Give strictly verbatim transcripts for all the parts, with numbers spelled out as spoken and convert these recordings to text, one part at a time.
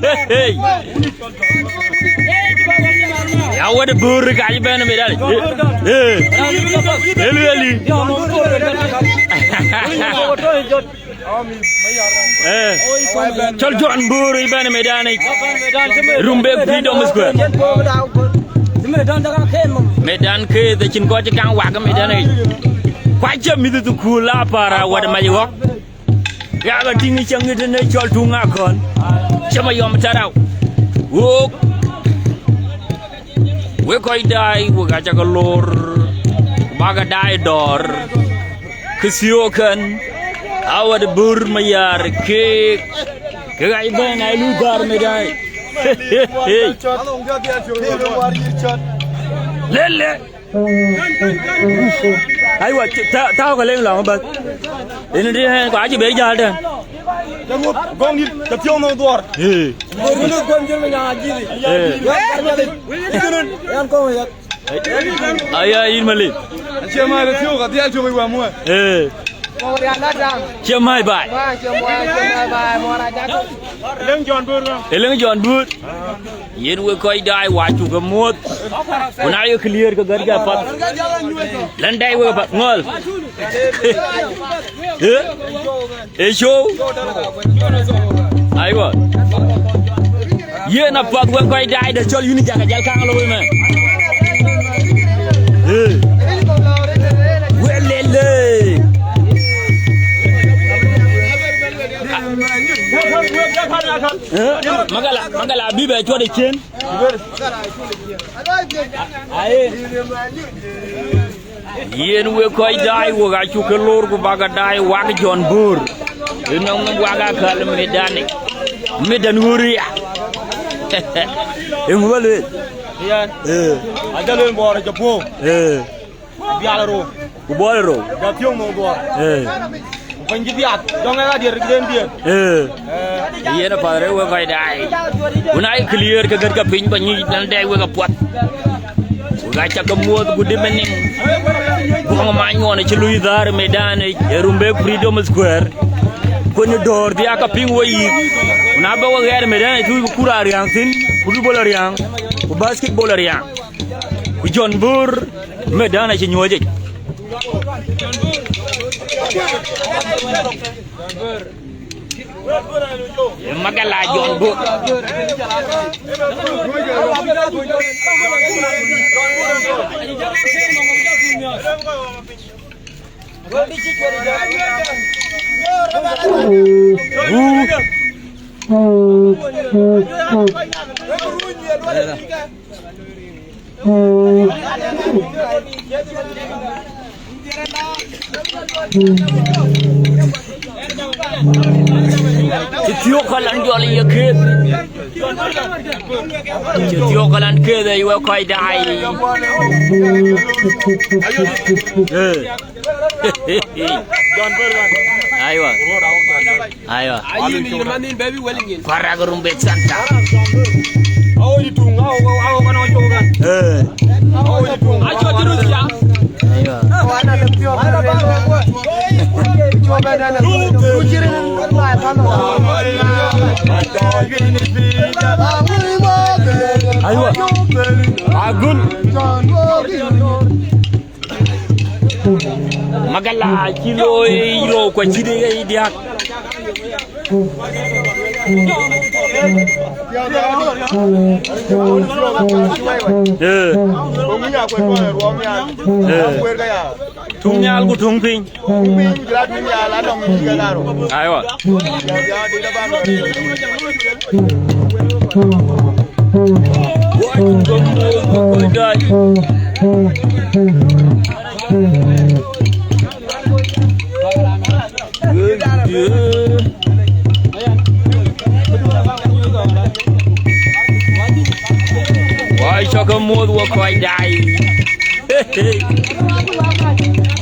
Hey, hey. Ya wɛ̈t Bor ka cï bɛ̈n medan. Hey. Hey. Eli, eli. Eh. Cɔl John Bor ëbɛ̈n medan. Rumbek Freedom Square. Medan ke the chin kɔc kaŋ wak medan. Kuac cï mïth thukul la para wɛ̈t mac ɣɔ̈k. Yak a tïŋ cäŋ ë tënë cɔl tuŋ akɔn, cï mayɔm tarau. Wok, wek kɔc daai, wek acä ke lor, bäk a daai dɔ̈ɔ̈r, kë thiöökɛn, a wɛ̈t Bor Mayar keek, ke ɣac bɛ̈n a lu dhär medan. Lele. Aywa, ta, ta ka leŋ lɔŋ bas. Ini di hen ko aji be jal den. Gong ni ta piong no dor. Eh. Eh. Yan ko ya. Aya, in mali. Che ma le tio ka dia tio wa mo. Eh. Che mai bai. Leŋ John Bur. Eleŋ John Bur. Yen wek kɔc daai, wa cuk ke muɔ̈th. Ku na ye clear ke gät ke apath. Lɛn daai wek apath. Ŋɔl. Eh? E show. Aywa. Yen apath wek kɔc daai de cɔl yuni jaka jal kaŋ looi mɛ. Eh. Welele. Eh? Magala, magala, bibe cuɔt e cien. Yen wek kɔc daai, wek acuk ke lor ku bäk a daai wak John Bur. Ënɔŋ wak akäl medani. Medan wuria. Eŋu ba lueel? Yan. Eh. Aja lueel bɔɔr aja puɔ̈u. Eh. Bial rou. Ku bɔɔr rou. Ja thiöŋ no bɔɔr. Eh. Piny cï dhiath, jɔŋ ë adier den dier. Eh. Eh. Yen apath rëër wek kɔc daai. Ku na ye clear ke gät ke piny ba nyic nan dɛɛk wek apuɔth. Wek acä ke muɔ̈th ku dï mening. Guɔŋ ma nyuɔn acï lui dhäär medan ë Rumbek Freedom Square. Kuën dɔ̈ɔ̈r dhia ka piŋ we yic. Ku na bä we ɣɛɛr medan ë tuuc ku kur ariaŋ thïn, ku bï bol ariaŋ, ku basketball ariaŋ. Ku John Bur medan acï nyuɔ̈c yic. Magala John Bur. Cï thiɔ̈k ka lan jɔl ye këth. Cï thiɔ̈k ka lan këth, aye wek kɔc daai. Eh. Aywa. Aywa. Ayi, ni man in baby welling in. Kuarak Rumbek Center. Awo itung, awo, awo kana ojo kan. Eh. Awo itung. Acho tiru sia. Aywa. Aywa. Agul. Magala cï looi rou ku acït ye diäk. Eh. Eh. Tuŋ nhial ku tuŋ piny. Aywa. Wai cɔk ke muɔ̈th wek kɔc daai.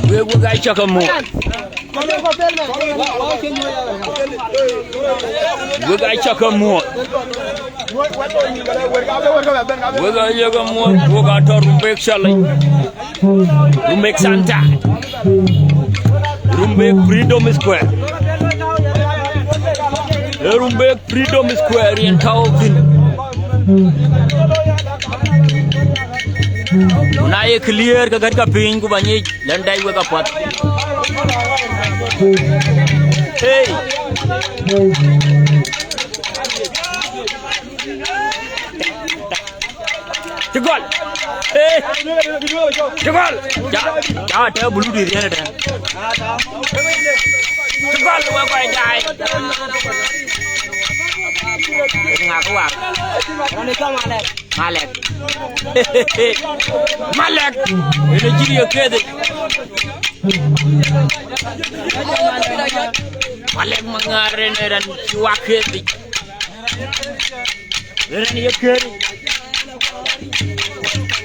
Wek, wek aa cɔk ke muɔ̈th. Wek aa cɔk ke muɔ̈th. Wek aa cɔk ke muɔ̈th. Wek aa tɔ̈ Rumbek Challenge. Rumbek Center. Rumbek Freedom Square. Ee Rumbek Freedom Square yen tɔ̈u thïn. Na ye clear ke gät ka piny ku ba nyic lɛn dɛc wek apuɔth. Hey. Cï gɔl. Eh. Cï gɔl. Ja, ja, te bulu di riɛn te. Cï gɔl, we kɔc jai. Ŋa ku wak? Malek. Malek. Ënë cï ye keth. Malek Maŋar ënë raan cï wak keth. Ënë ye keth.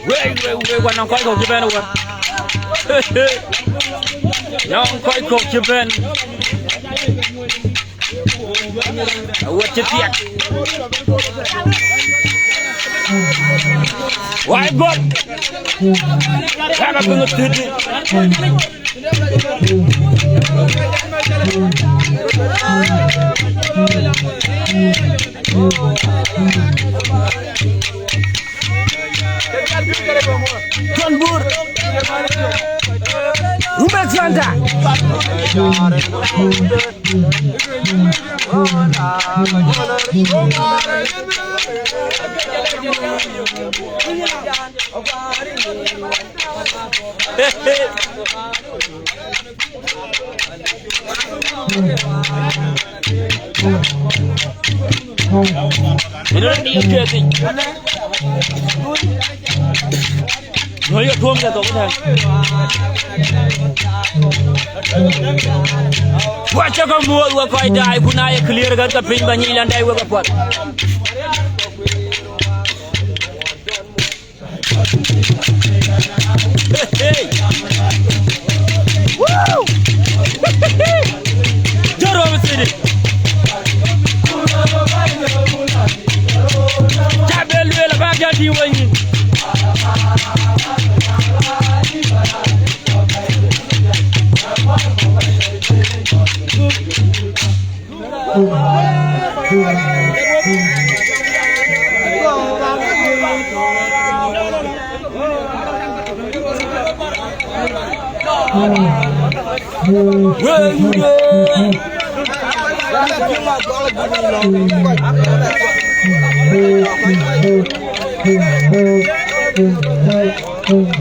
Wei, wei, wei, wa nɔŋ kɔc kɔ̈k cï bɛ̈n wä. Nɔŋ kɔc kɔ̈k cï bɛ̈n. Awuɔ̈t cï thiɛk. Wai gɔl. Raan apiŋ ë thït. John Bur. Rumbek Center. Ënë raan ye keth yic. Nyuɔ̈th ye tuɔ̈m de thok ëtɛ̈ɛ̈n. Ku acä ke muɔ̈th we kɔc daai, ku na ye clear gät ke piny ba nyic lɛn dɛc wek apuɔth. Hey, hey. Woo! Jɔt rɔt cït. Ca ben lueel abäk jɔ tïŋ wei nyin.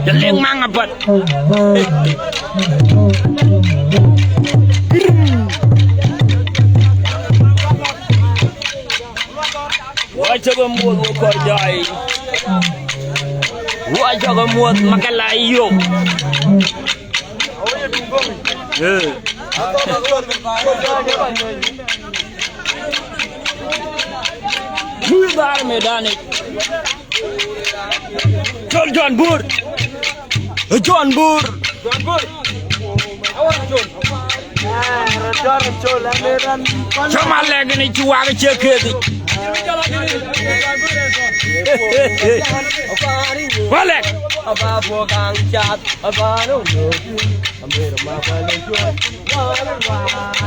Jɔ lek maŋ apath. Wacä ke muɔ̈th we kɔc jai. Wacä ke muɔ̈th makala yom. Eh. Lui dhar medani. Col John Bur. John Bur. Cɔm alɛk ni ci wak cie keth yic. Walɛk.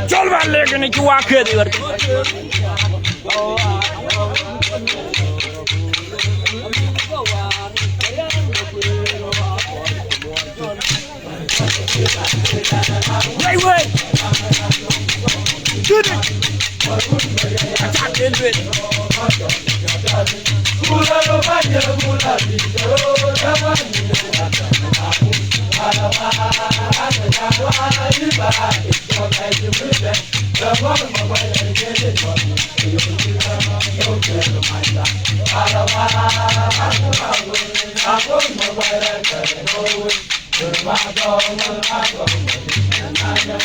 Cɔl ba lek ni ci wak keth ɣer. Wei, wei. Didi. Aca ben ben.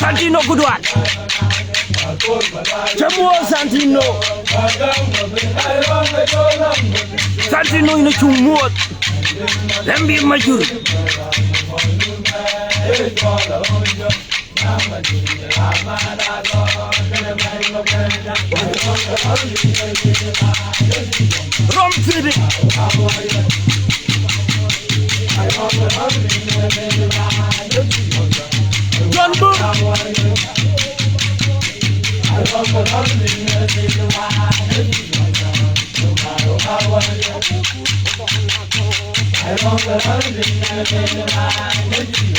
Santino Goodwal. Cä muɔ̈th Santino. Santino yïn acuk muɔ̈th. Lɛ̈m bï majur. Rom City. John Bull.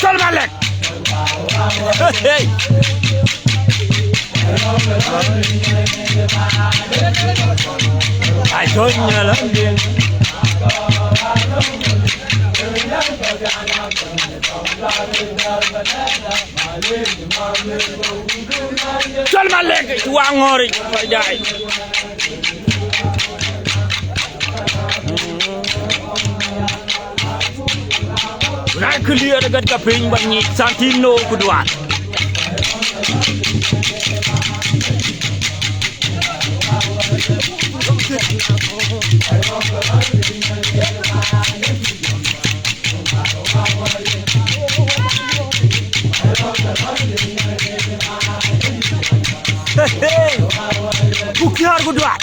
Cɔl Malek. Hey. Ai, Tony Malek. Cɔl Malek, wa ŋɔ̈ɔ̈ric, wa jai. Na clear gät ka piny ba nyic Santino ku Dual. Hey, hey. Buk thiäär ku Dual.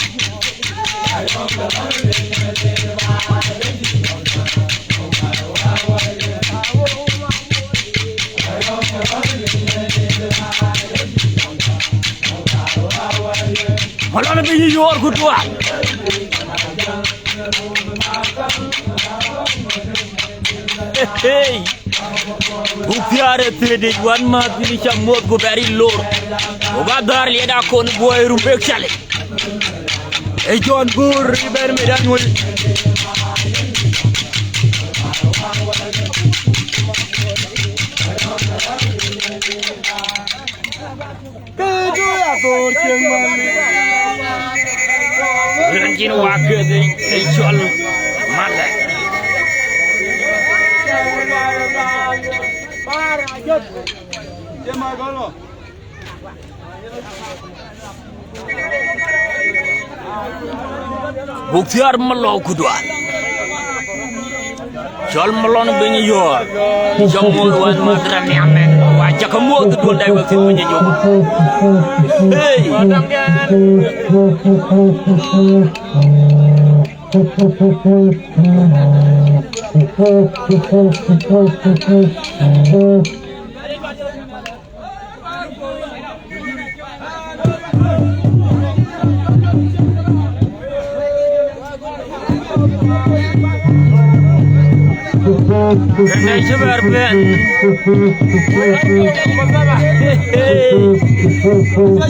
Malɔn bï yï yɔ̈ɔ̈r ku Dual. Hey, hey. Buk thiäär ë thiëëdic wän mäth bï cä muɔ̈th ku bɛ̈r yï lor. Ku bä dhäär liɛt akon buɔi Rumbek Calic. Ë Jɔn Bur ë bɛ̈n medan wël. Këdu ya thor cieŋ man. Rin cin wa këdhi ë cɔl Malek. Buk thiäär Malɔu ku Dual. Cɔl Malɔn bï yï yɔ̈ɔ̈r. Cɔl Mol wän mäth rɛ̈m nhiam mɛn. Wa cä ke muɔ̈th duɔl dai wek thiëk piny ë jok. Hey. Kënë cï bɛ̈r bɛ̈n.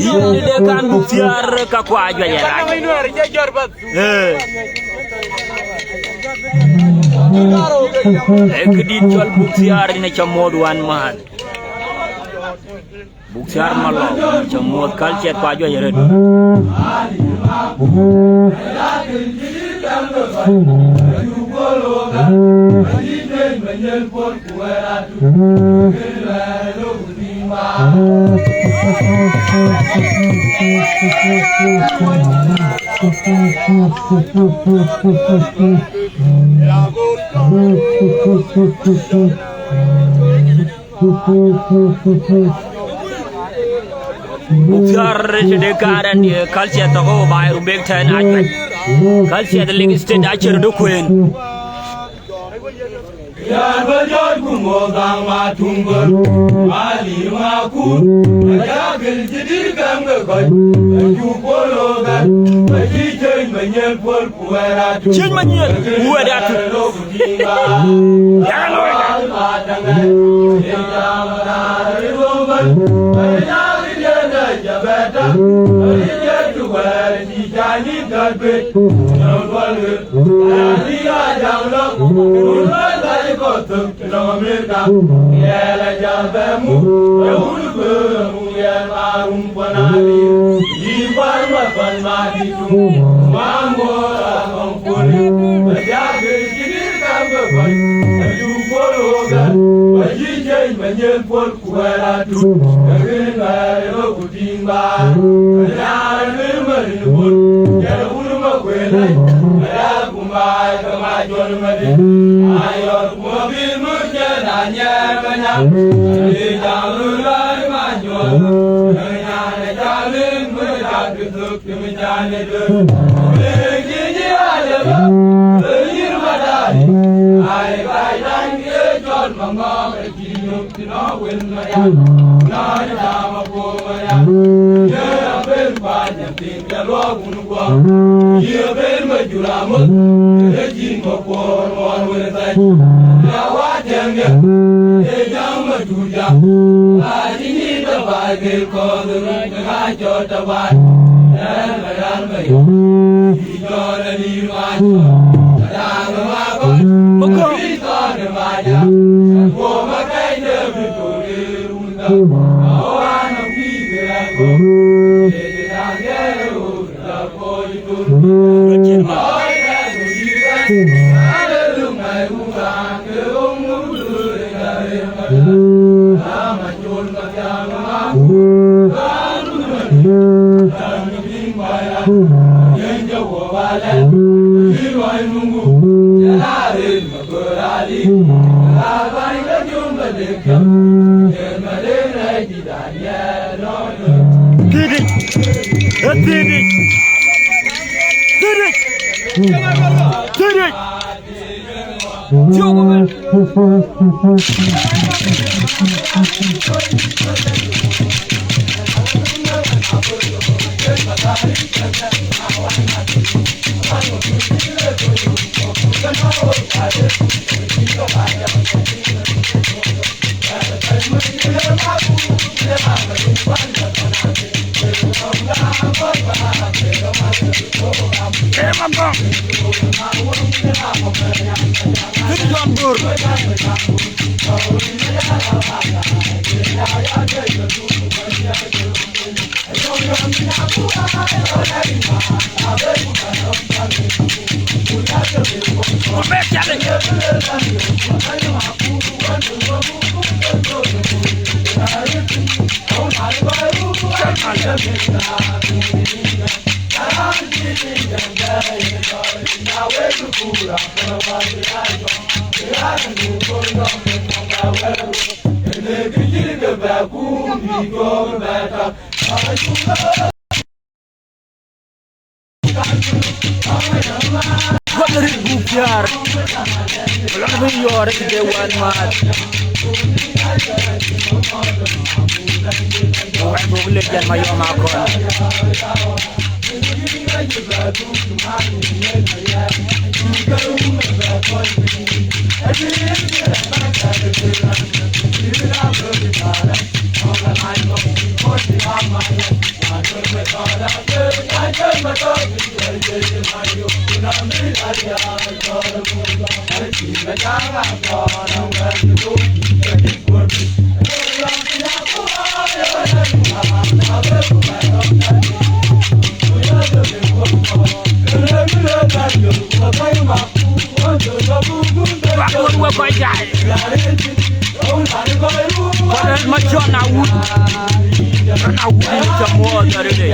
Yïn de kan buk thiäär ka kua juëc ë rac. Ee. Ee këdït cɔl buk thiäär yïn acä muɔ̈th wän mäth. Buk thiäär Malɔu, cä muɔ̈th kal ciɛth kua juëc arëët. Buk thiäär tëde kaarɛn ye culture thok ë baai Rumbek tɛ̈n ajuëc. Culture de Lake State acï röt ë kueen. Yan bä jɔt ku ŋoot dhaŋ ma tuŋ bä, ma lir ma kuur, ma cakil cï dït gäm ke kɔc, ma cuk puɔl look gat, ma cï ceny ma nyiɛl puɔl ku wɛɛr atut. Ceny ma nyiɛl ku wɛɛr atut. Thiëëdic! Ee thiëëdic! Thiëëdic! Thiëëdic! Thiëëdic! Guɔ̈th rït gup thiäär. Lɔn bï yɔɔr ë tëde wään maath. Wɛ̈t buk lec jɛn Mayɔm Akɔn. Kɔc rɛ̈ɛ̈r macɔl na wut, na wut in cä muɔɔth arëëdë.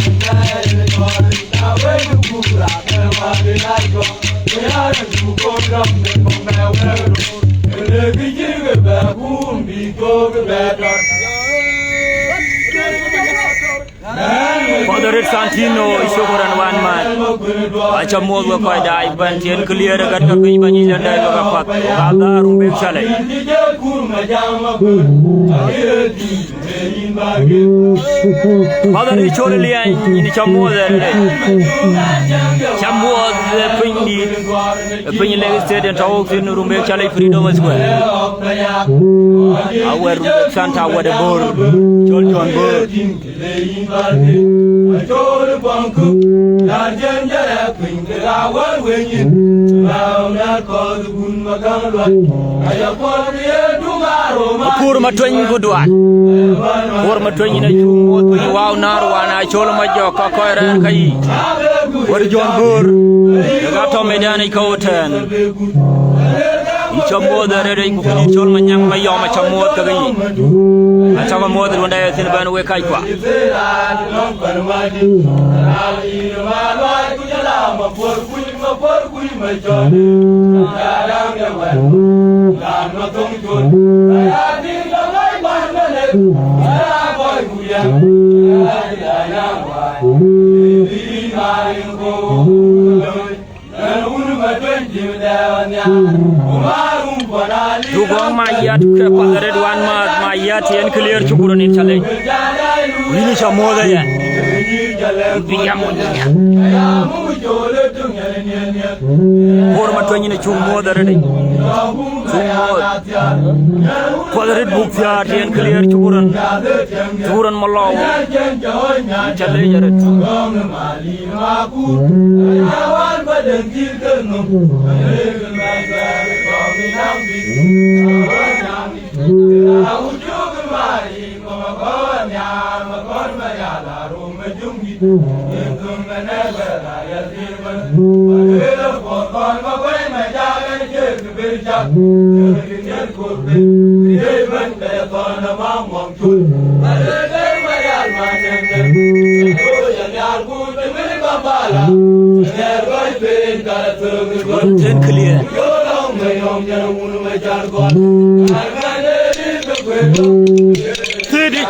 Father Santino, shukran wan man. Aca muɔ̈th we kɔc daai bɛ̈n tiɛn clear gat ka piny bɛ̈n yic lëndɛ̈ we ka path. Ka dhaar rum bek calec. Father Col Liany, yïn ca muɔ̈th arëëdë. Ca muɔ̈th ë piny dït, ë piny Lake State, yen tɔ̈ wok thïn rum bek calec Freedom Square. Awɛ̈t rum bek Santa wɛ̈t ë Bor, Col John Bor. Kur ma tueny ku duan. Kur ma tueny yïn acuk muɔ̈th piny Wau Naar wan Acol Majɔk ka kɔc rɛ̈ɛ̈r ka yic. Wɛ̈t John Bor, ë ka tɔ̈ medan yic ka ɣöt tɛ̈ɛ̈n. Yïn ca muɔ̈th arëëdë ku këdï Col Manyaŋ Mayɔm aca muɔ̈th kekë yic. Aca ke muɔ̈th ruɔ̈ndɛ ye thïn bɛ̈n wek kackua. Duk gɔ̈ŋ Mayat ke kuath arëët wan maath Mayat yen clear, shukran, yïn ca leec. Yïn ca muɔ̈ɔ̈th aya. Bï ya muɔny ya. Bor Matuany yïn acuk muɔ̈ɔ̈th arëët. Cuk muɔ̈ɔ̈th. Kuath arëët buk thiaar yen clear, shukran. Shukran malɔu. Yïn ca leec arëët. Ten clear. Thirty.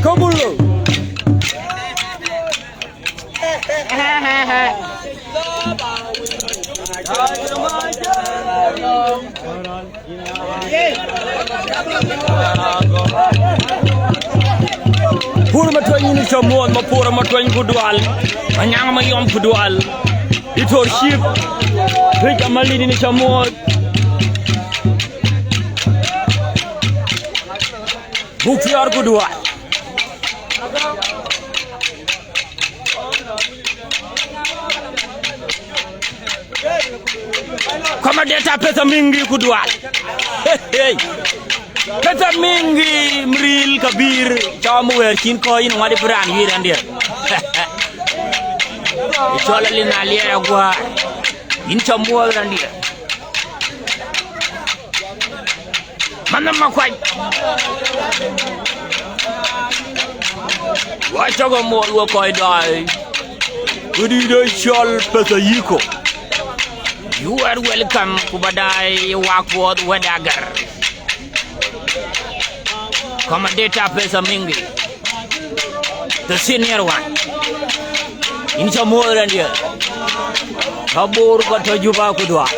Kabulo. Pur Matuany yïn ca muɔ̈ɔ̈th, Mapur Matuany ku dual, Manyaŋ Mayɔm ku dual, Itor Ship, Rich Amalit yïn ca muɔ̈ɔ̈th, Buk Thiɔ̈r ku dual. Kɔmɔdeta Pethamiŋ ku dual. Hey, hey. Pethamiŋ, Miril Kabir, cɔm wɛ̈ɛ̈r cïn kɔc yïn ŋuɔt bï raan yuiir rɛ̈ndiɛ̈. Cɔl Alin Aliɛɛr Aguaar, yïn cɔm wuɔɔth rɛ̈ndiɛ̈. Manhë Makuac. Wa cɔk ë muɔɔth we kɔc daai. Këdït ë cɔl Pethayiko. You are welcome, ku ba daai wak puɔth wɛ̈t agar. Commentator Pesa Mingi, the senior one. Yïn ca muɔɔth rɛ̈ndiɛ̈. Ka Bor ka tɔ̈ Juba ku dhuak.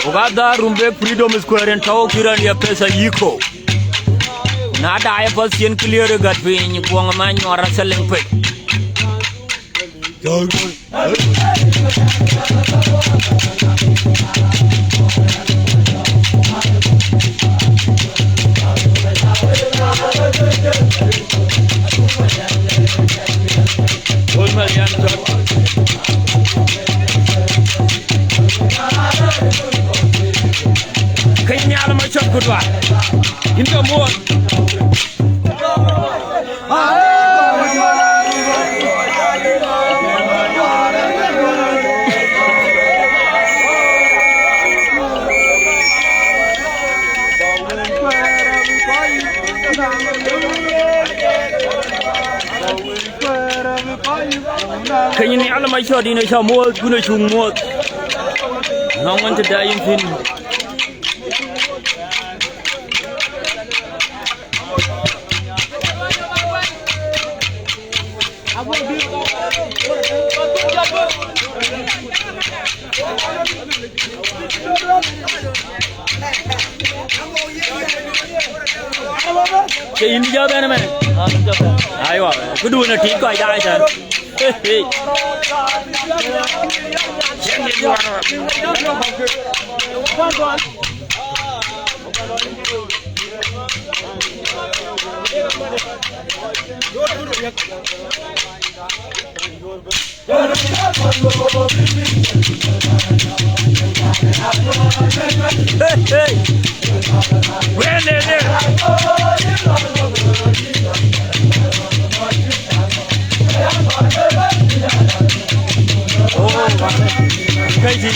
Ku ka dhar Rumbek Freedom Square yen tɔ̈u kï rɛ̈ndiɛ̈ Pesa Yiko. Na daai path cïn clear ë gät piny, guɔŋ ë many nyuɔɔr atheleŋ pec. Keny Nhial Macɔt ku dhuak. Yïn ca muɔɔth. Keny Nhial Macɔt, yïn aca muɔɔth, kun acuk muɔɔth. Nɔŋ wën të daai yïn thïn. Ke yïn bï jɔ bɛ̈n ëmën? Aywa, këduun ë tik kɔc daai tɛ̈n. Hey, hey. Cieŋ ye juɔ̈ɔ̈r. Hey, hey. Wënde, wënde. Oh, kaji.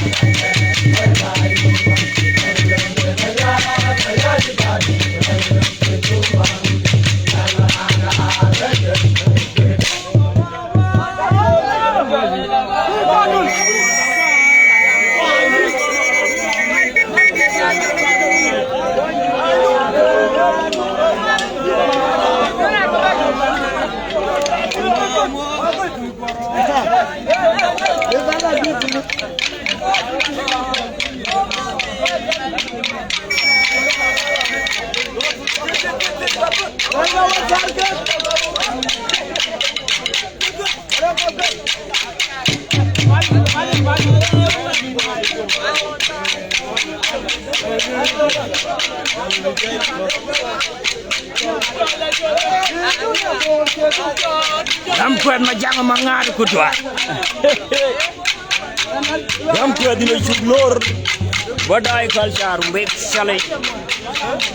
Ram kuɛth Majaŋ Maŋar ku dhuak. Ram kuɛth yïn acuk lor. Bä daai culture Rumbek Challenge.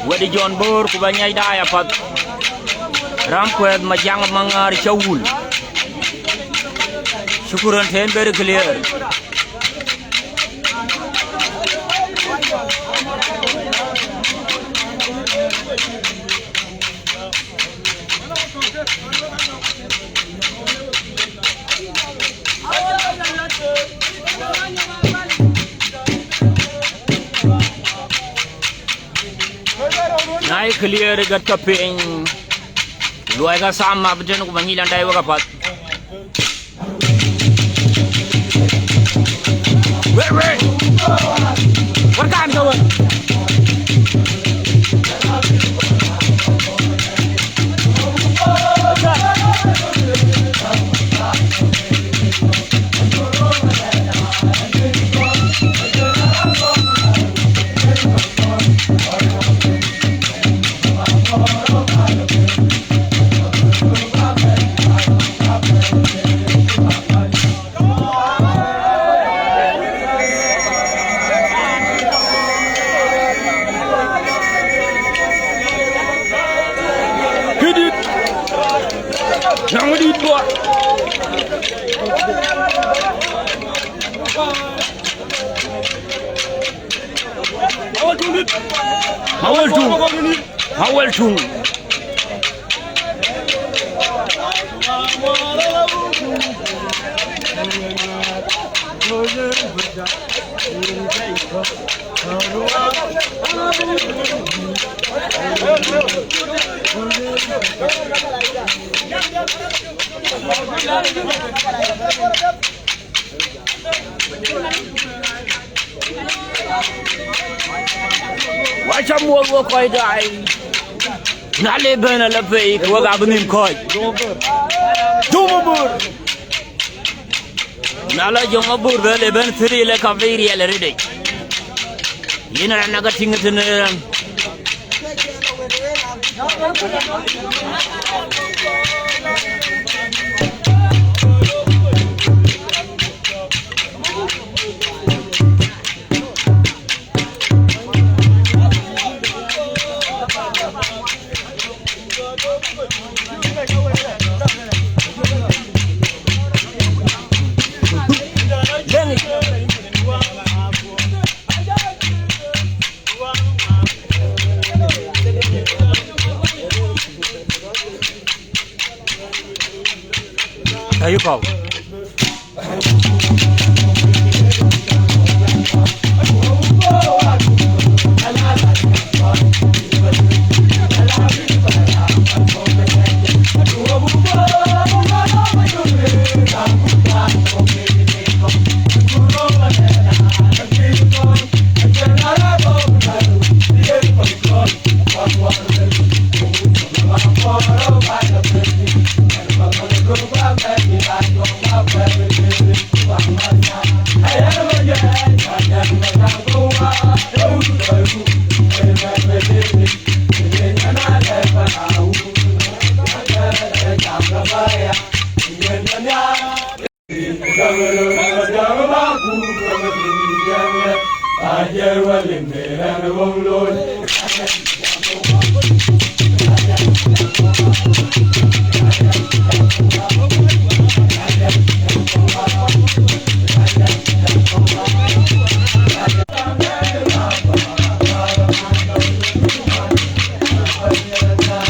Wɛ̈t John Bor ku bä nyiɛc daai apath. Ram kuɛth Majaŋ Maŋar ca wul. Shukran, tɛ̈n very clear. Na ye clear, gät ka piny. Luɔi ka sam abï tënë ku bä nyic lɔn dai wek apath. Wek, wek. Wek kan ka wek. Këdït. Nɔŋ dït bɔ̈. Awel tuŋ dït. Awel tuŋ. Awel tuŋ. Waca muɔl wo kɔc daai. Na le bɛ̈n ala pei, ke wek abï nhïïm kɔc. Dum bur. Na la jɔŋ abur bɛ le bɛ̈n thiri le ka pei riɛl rëdec. Yïn raan na ka tïŋ tënë raan. Ayï kɔ̈u.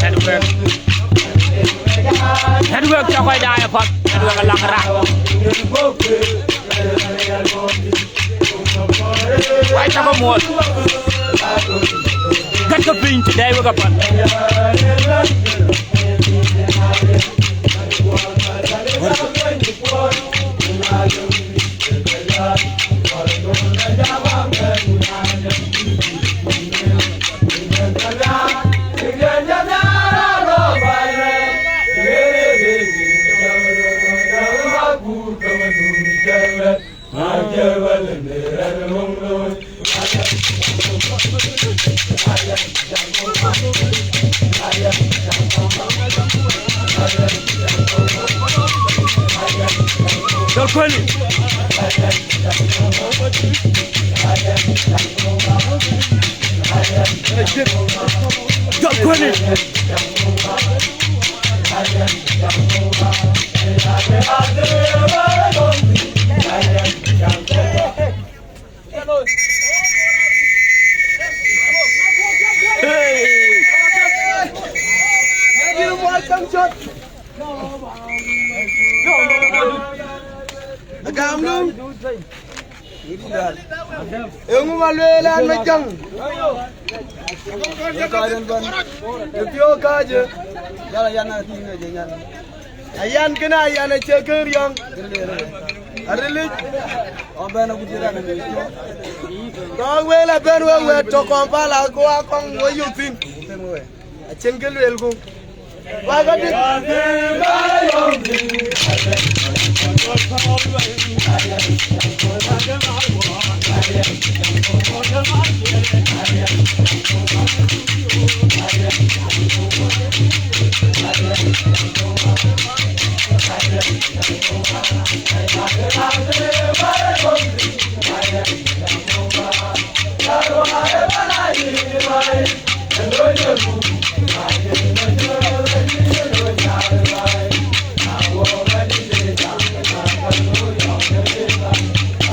Network. Network cä kɔc daai apath. Network alaŋ rac. Wai cä kɔc muɔl. Gät ke piny të dɛɛi wek apath. Jɔl kuëni. Jɔl kuëni. Eeŋö ba lueel an, Macäŋ? Ë piɔ̈u kääc ë. Ayan kënë ayan acie kën riɔ̈ŋ. Arilic. Kɔc wël abɛ̈n wek wɛ̈t tɔ̈ Kampala, ku akɔŋ we yök thïn. Acïn kë luelku. Wak adï.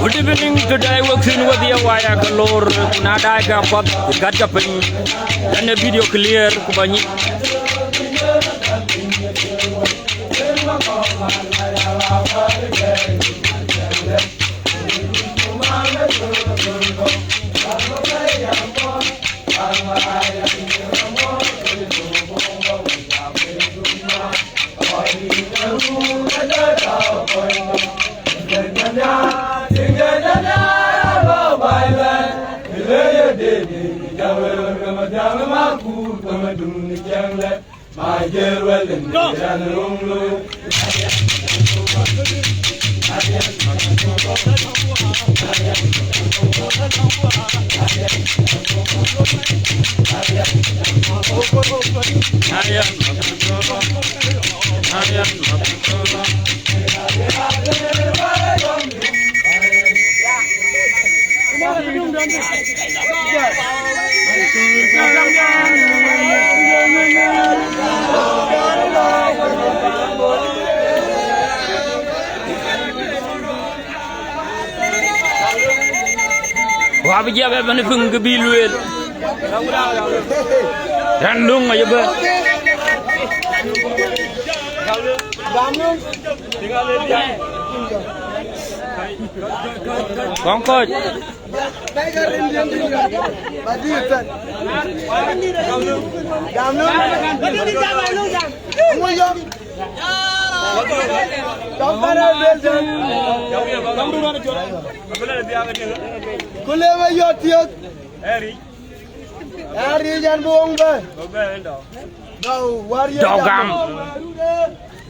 Good evening, të dɛɛi wek thïn wedhie waya ke lor, ku na daai ke apath, ku gät ke piny. Ɣɛn ë video clear, ku ba nyic. Wabï jiɛp ëbɛ̈n piŋ kë bï lueel. Raan löŋ aye bɛ̈n. Kɔŋ kɔc. Ku le we yɔt thiëk. Ë ric an bï woŋ bɛ̈n. Dɔk gam.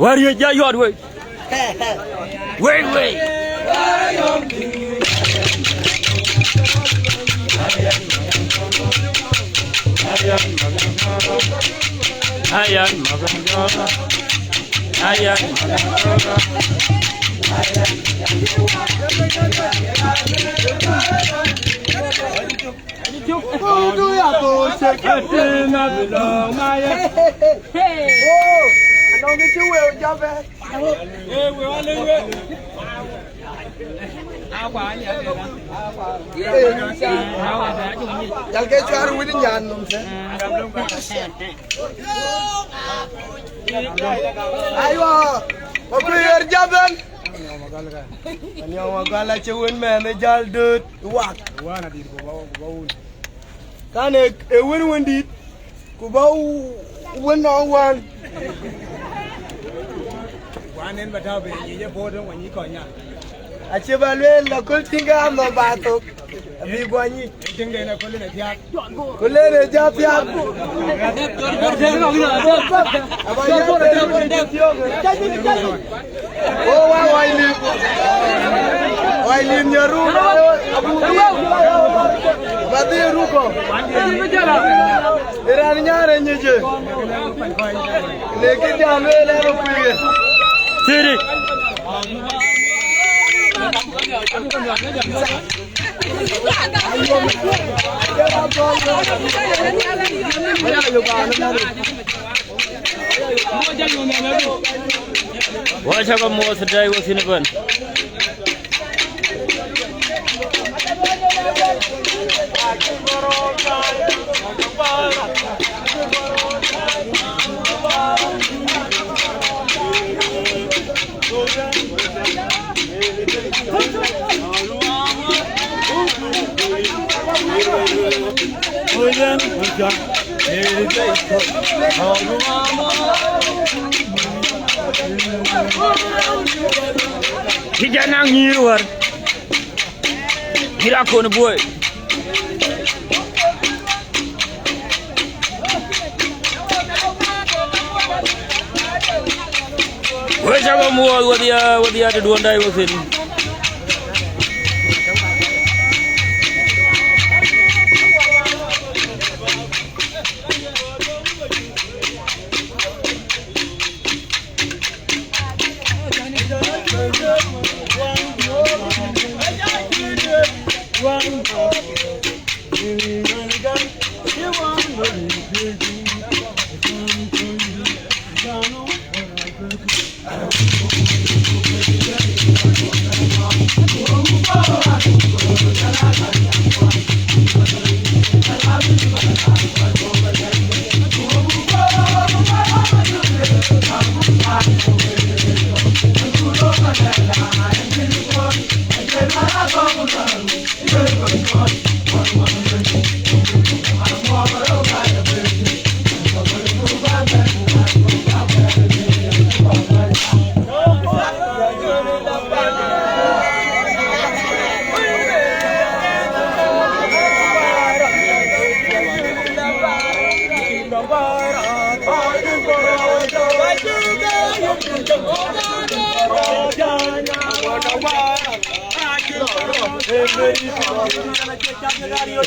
Wäriëc ja yɔt wei. Wei, wei. Ayan, makan jɔra. Ayan, makan jɔra. Hey, hey, hey. Oh, anɔŋ kë cï wëu jɔpɛ. Jal ke cuar wït nyan nɔm thë. Aywa, wa kuier jabɛn. Anɔŋ wa gal acï wën mɛn ë jal dööt wak. Kan ë, ë wën wën dït, ku bä wën nɔŋ wään. Wään en bä tääu bei, nyic ë puɔ̈u töŋ, wä nyic kɔc nyan. Acï bä lueel, la köl tïŋ ke anhɔm bä thok, abï guɔ nyic. Tïŋ den ë köl en ë thiaak. Ku len ë jɔ thiaak. Abä yɛn den wën dït thiɔ̈k. Wo wa wai lim. Wai lim nyaru. Abu di. Ba di ruko. Iran nyare nyeje. Ne ki jam le le ro kuye. Tiri. Wacha ka mos dai wo sini ban. Kijana ngir war. Kira kon boy. Wek ca bä muɔɔth wedhia, wedhia të duɔ̈n dai wek thïn.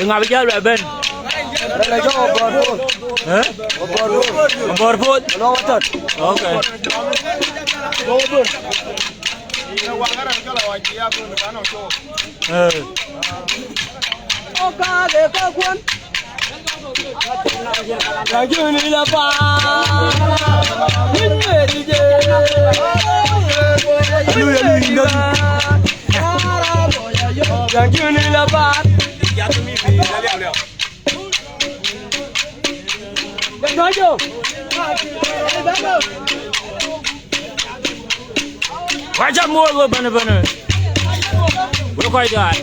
Ŋa bï jäl bɛ bɛ̈n? Rɛ̈n acɔl Abɔr Puɔth. Eh? Abɔr Puɔth. Abɔr Puɔth. Lɔ watat. Okay. Eh. Wacha muɔ̈th we bɛ̈n bɛ̈n. We kɔc daai.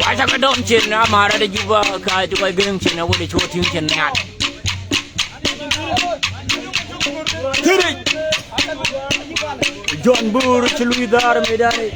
Wacha ke dɔm cin, amara de Juba ka ju kɔc gëŋ cin, awude cu tïŋ cin nhial. Kiric. John Bur cï lui dhar medani.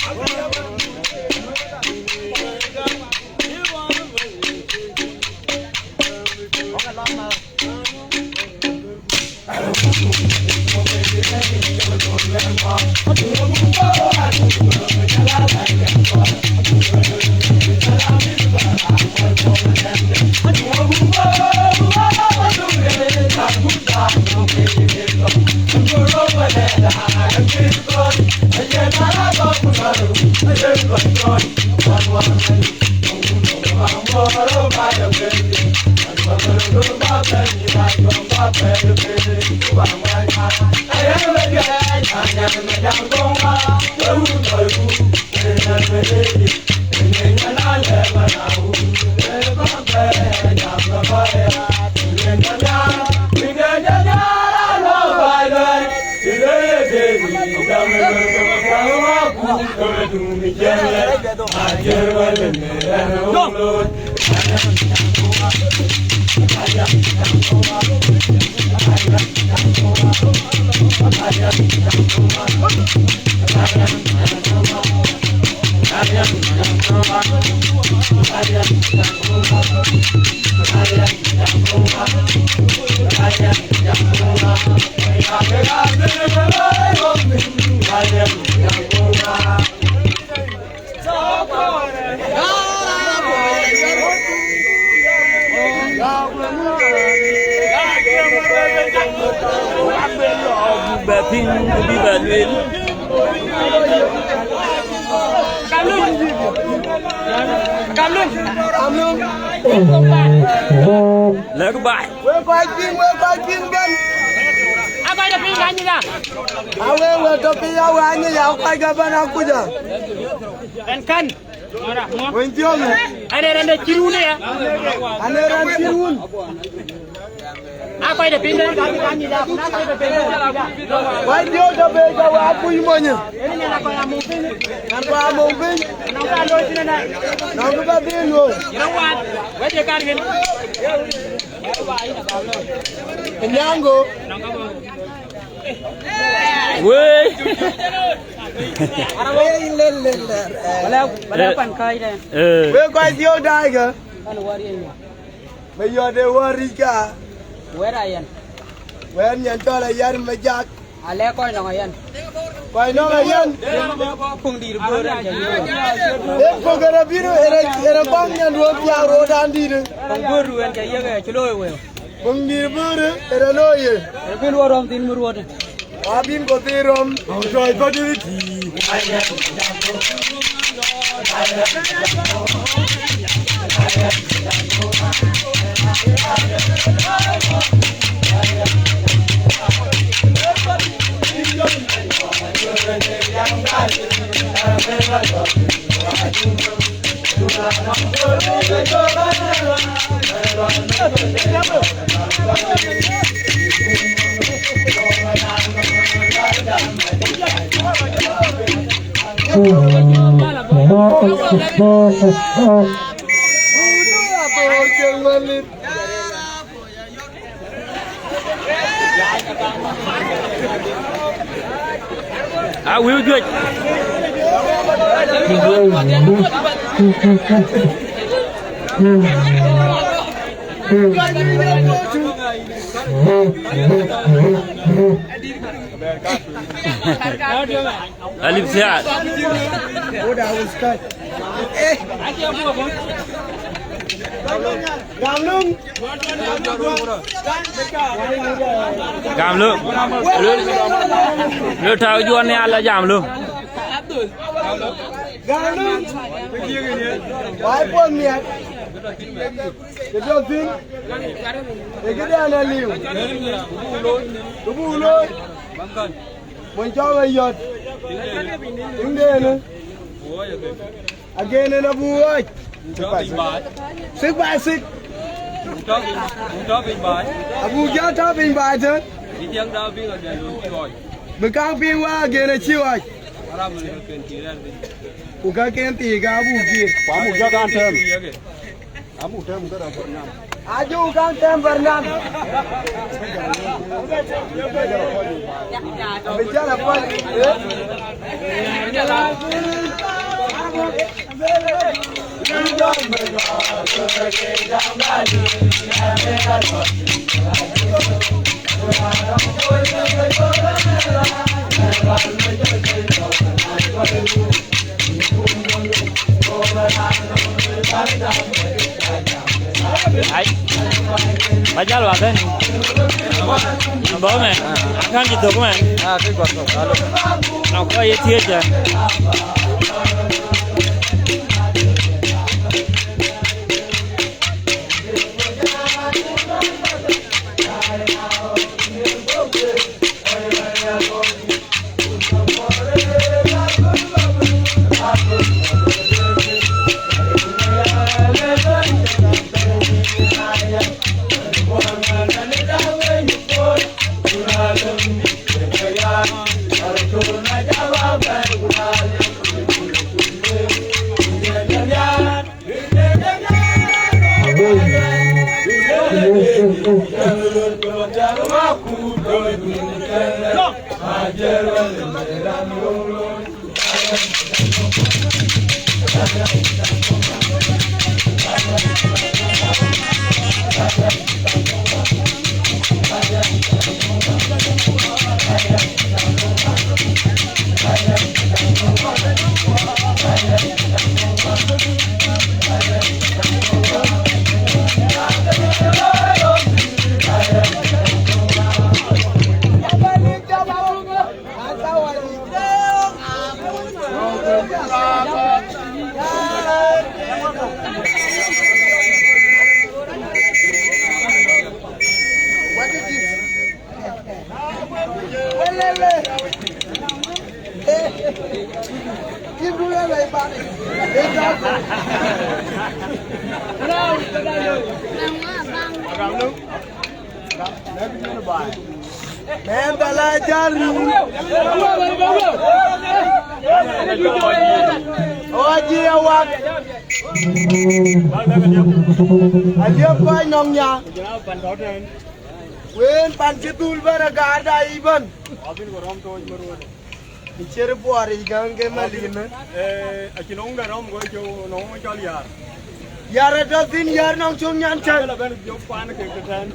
Bɛ piŋ ku bï bɛ lueel. Lɛ̈k baai. Wek kɔc piŋ, wek kɔc piŋ bɛ̈n. Akɔc de piny ka nyic a. Awek wek tɔ piny awek anyic a kɔc ke bɛ̈n akuc a. Ɛn kän. Wëny thiɔ̈k. Ane rɛn de cï run aya. Ane rɛn cï run. Akɔc de piny bɛ̈n ka nyic a, akɔc de piny bɛ̈n. Wëny thiɔ̈k tɔ piny ka wek akuc monyë. Ɛn nyan akɔc amuk piny. Nyan kɔc amuk piny. Nɔŋ ka looi thïn ëna. Nɔŋ ka bä dhil luöi. Yɛn wath. Wek ye kar yen. Nyango. Wei. Wala, wala pan kai de. Eh. Wek kɔc thiɔ̈k daai kë. Pan wari en. Me yɔt de wari ka. Wera yen. Wen nyan cɔl a yar me jak. Ale kɔc nɔŋ ayen. Kɔc nɔŋ ayen. Puŋ dïïr böör ë jɔ yök. Ee puŋ ë rɔt bï rɔt, ë rɔt, ë rɔt kɔŋ nyan ruɔt piaak ruɔt an dïït. Puŋ böör rueen jɔ yök ë cï looi wëu. Puŋ dïïr böör ë rɔt looi ë. Ë bï luɔt rɔm thïn mi ruɔt. Abïn kɔ̈th ë rɔm. Tɔc bä dït. A wïu juëc. Alip siat. Gam löŋ. Gam löŋ. Lö, lö tau juɔn nhial la jam löŋ. Gam löŋ. Wai puɔth miɛt. Ke tɔ thïn. Ee këdɛn aliu. Ku buk looi. Mony cɔk ë yɔt. Tiŋdenë. Again, en abuk ɣɔɔc. Six by six. Abuk jɔ tɔ piny baai tën. Bï kaŋ piŋ wä again acï ɣɔɔc. Ku ka ken thii ka abuk piir. Ku amuk jɔ kaŋ tɛm. Amuk tɛm këdë Barnam. Aju kaŋ tɛm Barnam. Abï jal apuɔl. Ai. Ba jal wa ben. Ba men. Akan ji tok men. Ah, ke gua tok. Alo. Na ko ye tie ja. Mɛn bɛ la jal rin. Ɣɔc jië wak. Aliep kɔc nɔŋ nya. Wën pan cï dhul bɛ̈n ë gaarda yic bɛ̈n. Ë cier buɔɔr yic gäŋ ke Malin. Eh, acïn wun de rɔm go cï nɔŋ wun cɔl Yar. Yar ë tɔ thïn, Yar nɔŋ cök nyan cäk. Ala ben dhiop pan ke ke tɛ̈n.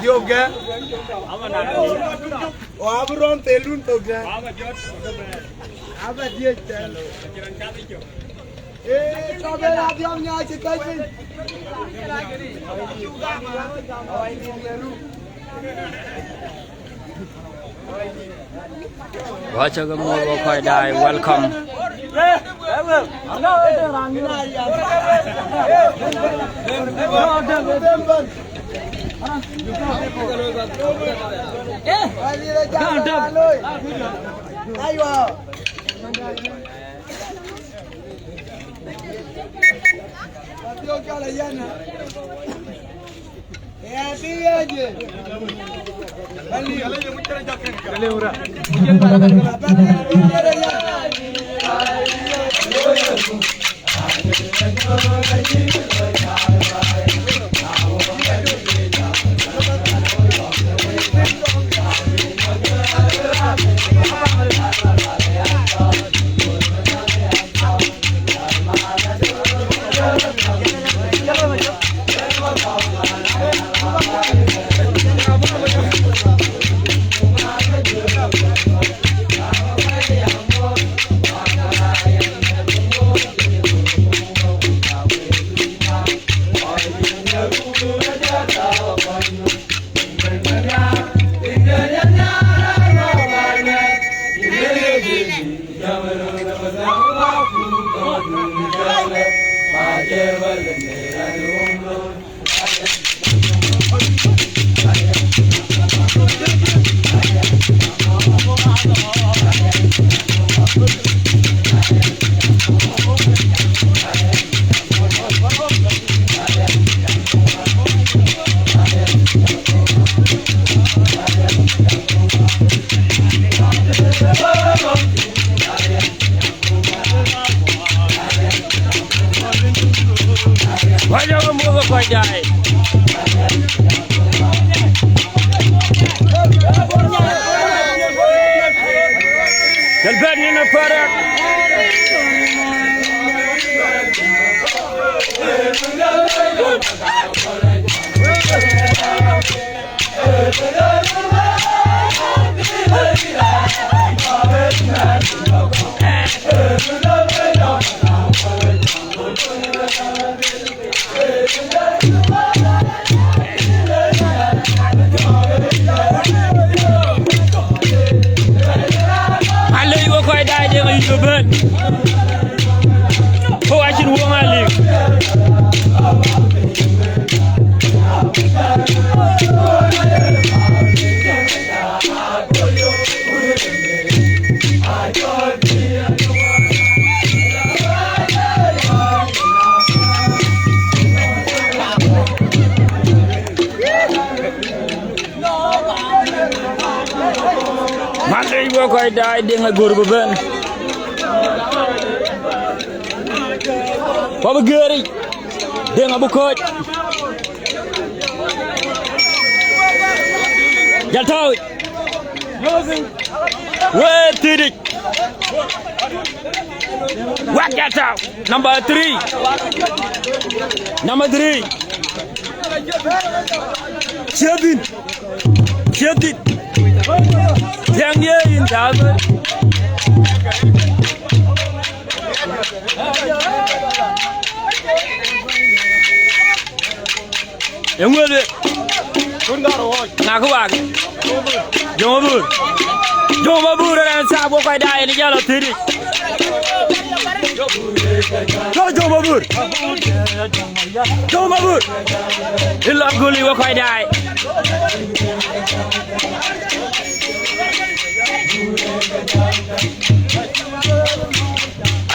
Dhiop gɛ. Ama na ni. O abï rɔm thel lun thok tɛ̈n. Ama jɔt. Aba diëc tɛ̈n. Acïn raan cath cök. Eh, tɔ ben a dhiɔm nya cï thäc piny. Wacä ke mɔ̈l wä kɔc daai, welcome. Aywa. Ëë, bï ɣɛɛc ye. Wajɔ ke muɔ̈th kɔc daai. Jɔl bɛ̈n nïn ë parak. Alec wek kɔc daai Deŋ ayï bï bɛ̈n. Ku acïn wöŋ aliu. Man dei wek kɔc daai Deŋ agör bï bɛ̈n. Ku abï gëëric. Deŋ abï kɔ̈ɔ̈c. Jal tääu. Wek thiëëdic. Wek jal tääu. Number three. Number three. Ciëdhin. Ciëdhin. Thiäŋ ye yïn jal. Eŋö lueel? Ŋa kë waak? Jɔŋ Mabur. Jɔŋ Mabur ë rɛn thaap wek kɔc daai yen jɔl lɔ thiëëdic. Jɔŋ, Jɔŋ Mabur. Jɔŋ Mabur. Ë lɔ gɔl ë wek kɔc daai.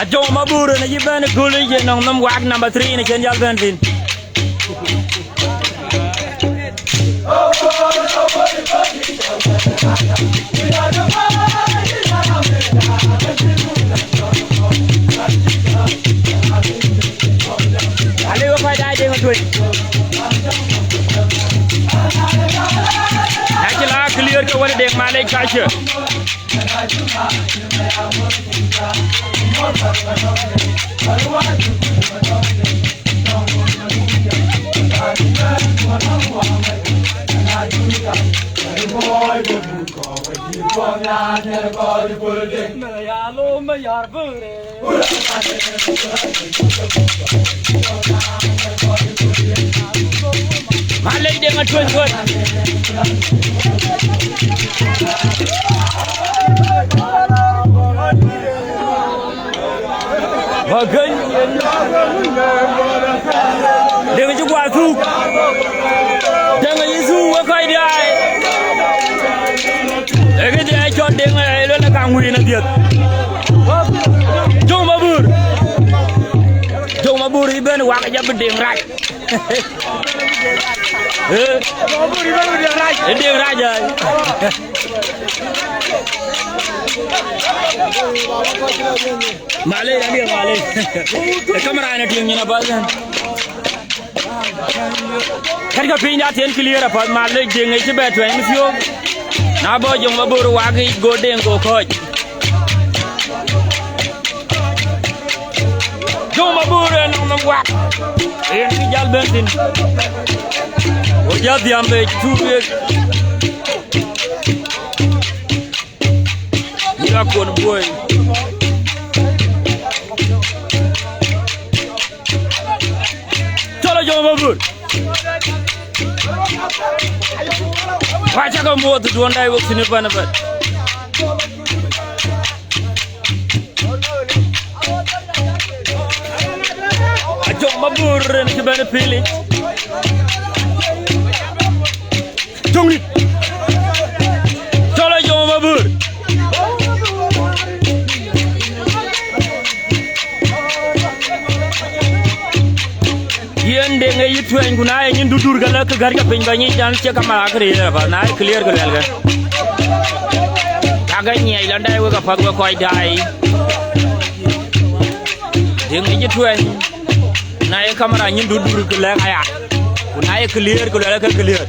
A Jɔŋ Mabur ënë cï bɛ̈n ë kööl yic, ye nɔŋ nɔm waak number three në cïn jal bɛ̈n thïn. Alec wek kɔc daai Deŋ atuec. Na cï la clear ke wën Deŋ malec kacë. Malec Deŋ atuec guɔ̈t. Wagëny. Deŋ cï guɔ thuk. Deŋ cï thuk wek kɔc diaai. Ee këde cɔl Deŋ ë luel kaŋ wïn adhiëth. Jɔŋ Mabur. Jɔŋ Mabur ëbɛ̈n wak jɔ bï Deŋ rac. Eh? Ë Deŋ Rac ai. Malec, Deŋ Malec. Ë kamera në tiŋ nyin apath. Kɛ̈tkë piny da thiën clear apath, malec, Deŋ ë cï bɛ tuɛny thiöök. Na bɔ̈ Jɔŋ Mabor wak yic, go Deŋ go kɔ̈ɔ̈c. Jɔŋ Mabor ë nɔŋ nɔm wak. Yen kï jäl bɛ̈n thïn. Go jäl dhiam bɛ cuk wek. Yïn akon buɔi. Cɔl a Jɔŋ Mabor. Wa cakë muɔɔth duɔ̈n dai wek thïn ëbɛ̈n ëbɛ̈n. A Jɔŋ Mabor rin cï bɛ̈n ë pilic. Jɔŋdït. Cɔl a Jɔŋ Mabor. Yen Deŋ ë yï tuɛny, ku na ye nyin dudur, ke lɛ̈k kë gät ke piny ba nyic, an, cie kamera akë riëër apath, na ye clear ke luɛlkë. Kakë nyiɛc lɔn dai wek apath wek kɔc daai. Deŋ ë yï tuɛny, na ye kamera nyin dudur, ke lɛ̈k aya. Ku na ye clear ke luɛlkë clear.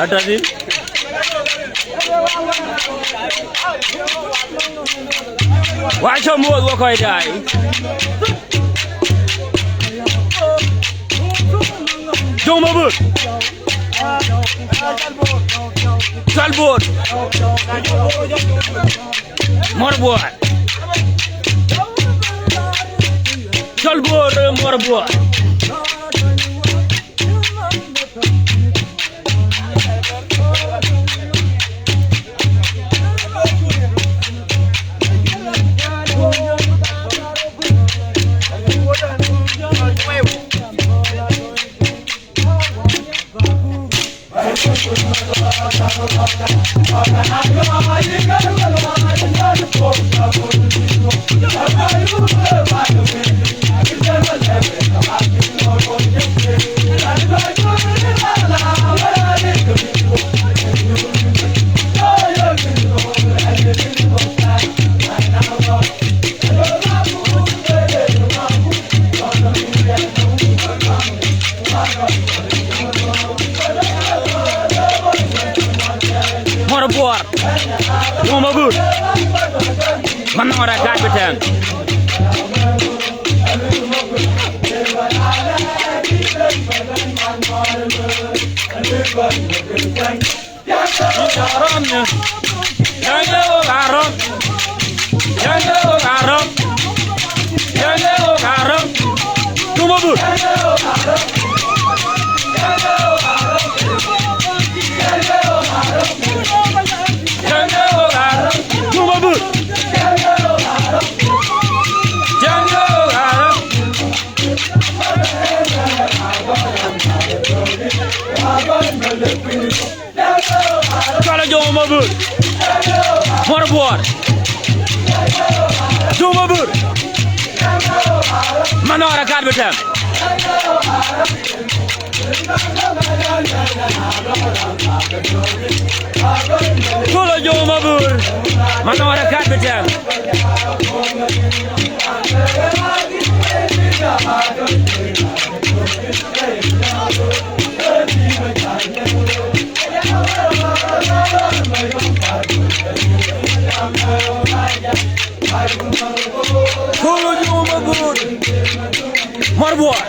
Atadin. Wa cɔ muɔɔth wä kɔc daai. Jɔŋ Mabor. Cɔl Bor. Muɔr Buɔɔr. Cɔl Bor, Muɔr Buɔɔr. Muɔr Buɔɔr. Jɔŋ Mabor. Manɔŋ rɛ̈k gat bï tɛ̈ɛ̈n. Cɔl Jɔŋ Mabor. Muɔr Buɔɔr. Jɔŋ Mabor. Manɔŋ rɛ̈k gat bï tɛ̈ɛ̈n. Cɔl Jɔŋ Mabor. Manɔŋ rɛ̈k gat bï tɛ̈ɛ̈n. Kolo Joma Bor. Marbor.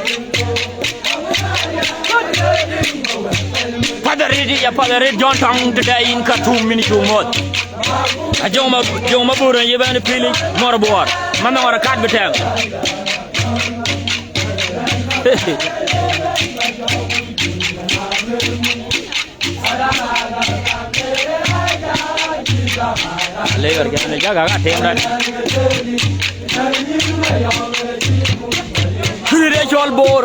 Path arëët ya, path arëët John Tong tëde yïn Khartoum min cuk moth. A Joma, Joma Bor ye bɛ̈n pilic Marbor. Mama ŋɔr kat bï tɛm. Lebar gɛn jaga ka tem ran. Kï de cɔl Bor.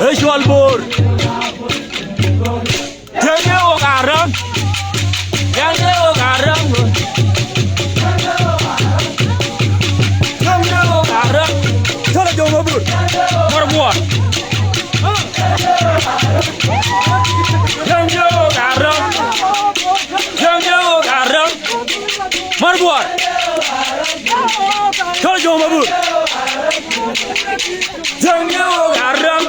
E cɔl Bor. Tiɛŋ de wok arɔ̈k. Tiɛŋ de wok arɔ̈k. Tiɛŋ de wok arɔ̈k. Cɔl Joma Bor. Marbor. Tiɛŋ de wok arɔ̈k. Tiɛŋ de wok arɔ̈k. Marbor. Cɔl Joma Bor. Tiɛŋ de wok arɔ̈k.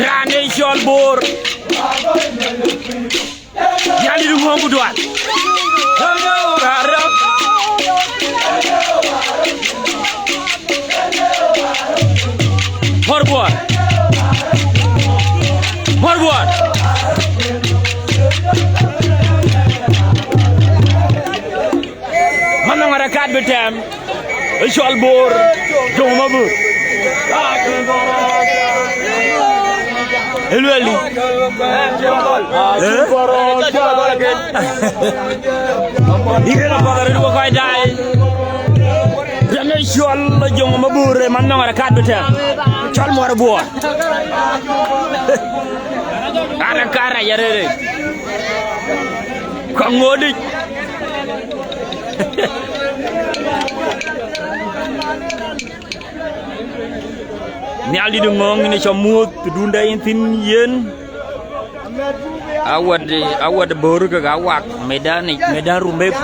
Raan de cɔl Bor. Nhialic Ŋɔ̈ŋ ku Dual. Marbor. Marbor. Mama ŋɔr kat bï tɛm. E cɔl Bor, Joma Bor. E lueli. Eh? Yïn apath arëët wok kɔc daai. Rɛm e cɔl Joma Bor, e mama ŋɔr kat bï tɛm. Cɔl Marbor. Ana kara ya rere. Ka ŋodic. Nhialic Ŋɔ̈ŋ, yïn ë cä muɔ̈th tëdun dɛ yïn thïn yen. Awat, awat Bor kek Awak, medan, medan Rumbek,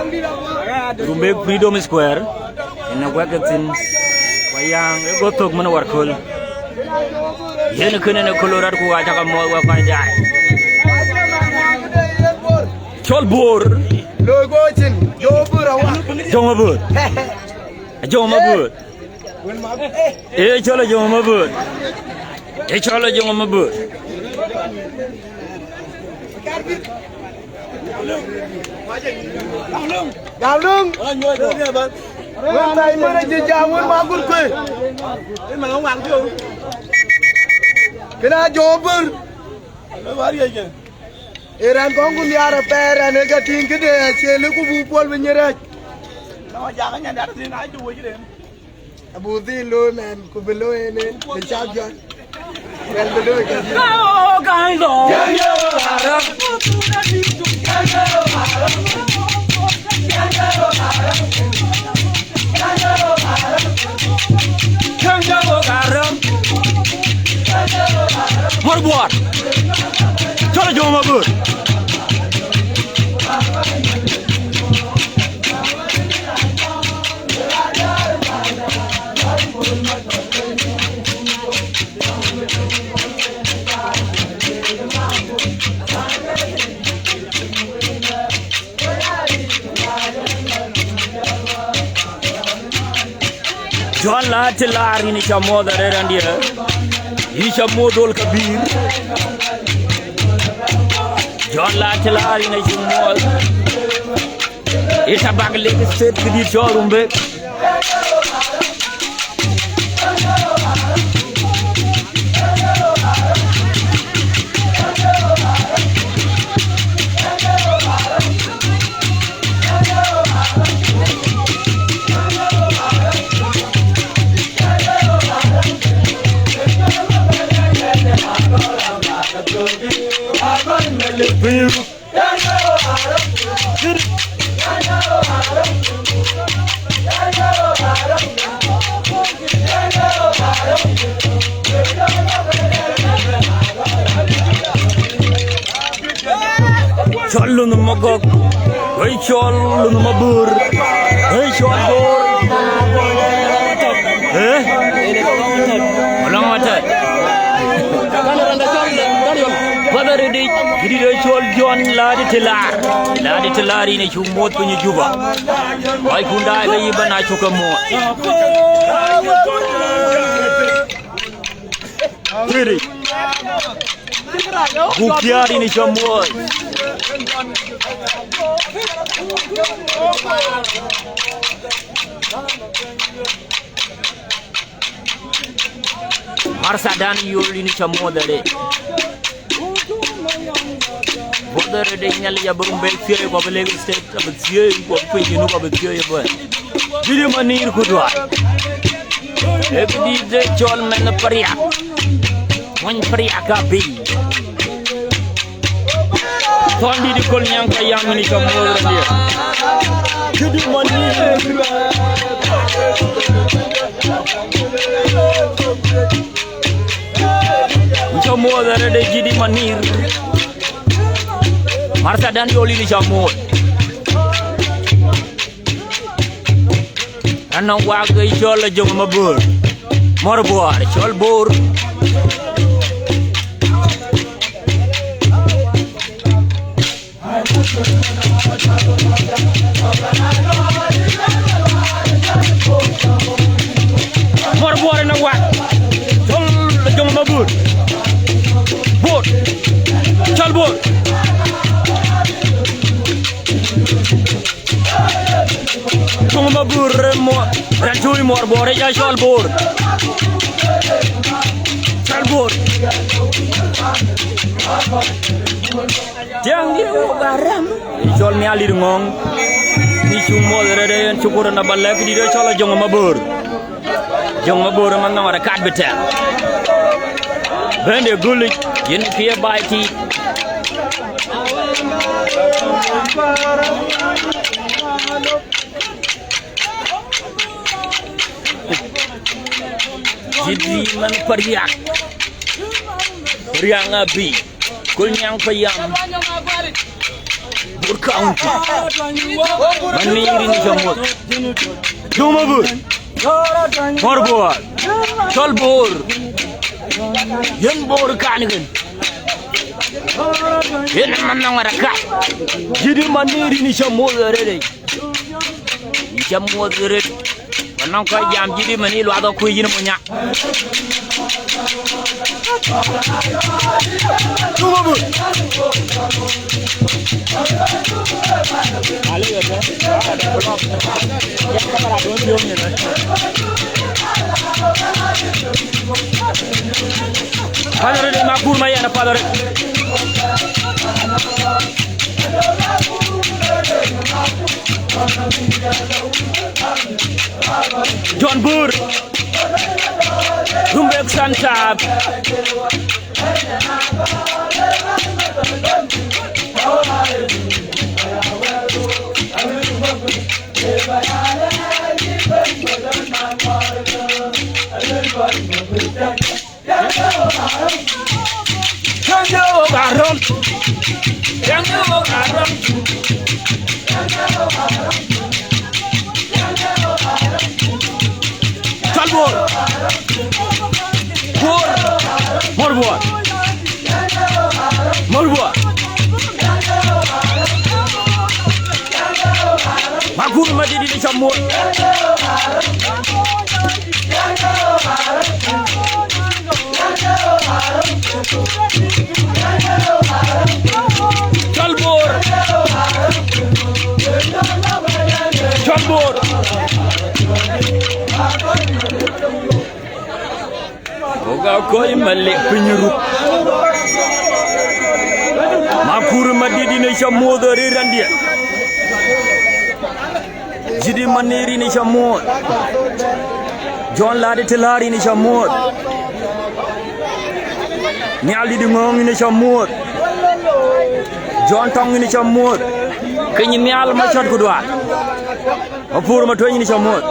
Rumbek Freedom Square. Yen ë guɛ̈k ke thïn, ku ayaŋ ë go thök mën warköl. Yen kënë në köl rɔt ku acä ke muɔ̈th wek kɔc daai. Cɔl Bor. Loi go cin, Joma Bor Awak. Joma Bor. Joma Bor. Ee cɔl Joma Bor. Ee cɔl Joma Bor. Gam löŋ. Wën thäi mën acï jam wën ma gur kuëë. Kënë a Joma Bor. Ee raan kɔŋ ku nhiaar apɛɛr, raan ee ke tïŋ këde acie lëk ku buk puɔl bï nyïr rɛ̈c. Abuk dhil looi mɛn, ku bï looi en en, bï cak jɔt. Wɛl bï looi ke dhil. Marbor. Cɔl Joma Bor. Jɔn la të laar yïn cä muɔ̈th arëër andiɛ. Yïn cä muɔ̈th dhol ka bïïr. Jɔn la të laar yïn cï muɔ̈th. Ë Tabak Lake State këdït cɔl Rumbek. Cɔl Lunh Magɔ̈k, wëi cɔl Lunh Mabur, wëi cɔl Bor. Eh? Alɔŋ Matɛt. Rëdic, gïdït ë cɔl John Ladi Tilar. Ladi Tilar yïn acuk muɔ̈th piny Juba. Kɔckun daai ke yï bɛ̈n acuk ke muɔ̈th. Rëdic. Buk thiäär yïn acuk muɔ̈th. Martha Daniel yïn acuk muɔ̈th arëët. Muɔ̈th arëët de Nhialic abï rum bɛ thiëëc, ku abï Lake State abï thiëëc, ku abï piny Junub abï thiëëc ëbɛ̈n. Jïdï Manir ku duai. Ee kë dït de cɔl mɛnh Pariak. Mony Pariak abï. Thɔn dït Kol Nyaŋ Payam yïn acuk muɔ̈th arëët. Jïdï Manir. Acuk muɔ̈th arëët de Jïdï Manir. Martha Daniel yïn acuk muɔ̈th. Anɔŋ wak ë cɔl Ajöŋ Mabor. Mɔ̈r Buɔɔr, cɔl Bor. Mɔ̈r Buɔɔr ënɔŋ wak. Cɔl Ajöŋ Mabor. Bor. Cɔl Bor. Ajöŋ Mabor, mo-, raan cui Mɔ̈r Buɔɔr, ya cɔl Bor. Cɔl Bor. Tiɛŋ dï wok arɛm. Cɔl Nhialic Ŋɔ̈ŋ. Yïn acuk muɔ̈th arëët, yen cukur na ba lɛ̈k dït ë cɔl Ajöŋ Mabor. Ajöŋ Mabor ë man nɔŋ arëët kat bï tɛ̈ɛ̈m. Bɛ̈n de Gulic, yïn kë ye baai tït. Jïdï man Pariak. Pariak abï. Kol Nyaŋ Payam. Bor County. Manir yïn acuk muɔ̈th. Ajöŋ Mabor. Mɔ̈r Buɔɔr. Cɔl Bor. Yen Bor kan kën. Yen man nɔŋ arëët kat. Jïdï Manir yïn acuk muɔ̈th arëët. Yïn acuk muɔ̈th arëët. Ku nɔŋ kɔc jam Jïdï Manir luath akuc yïn munya. Path arëët, Makur ma yɛn apath arëët. John Bor. Rumbek Santa. Cɔl Bor. Bor. Mɔ̈r Buɔɔr. Mɔ̈r Buɔɔr. Makur Madït yïn acuk muɔ̈th. Cɔl Bor. Cɔl Bor. Wok aa kɔc Malek piny ruk. Makur Madït yïn acuk muɔ̈th arëët randït. Jïdï Manir yïn acuk muɔ̈th. John Ladi Tilar yïn acuk muɔ̈th. Nhialdït Ŋɔ̈ŋ yïn acuk muɔ̈th. John Tɔŋ yïn acuk muɔ̈th. Keny Nhial Macɔt ku dual. Apur Matueny yïn acuk muɔ̈th.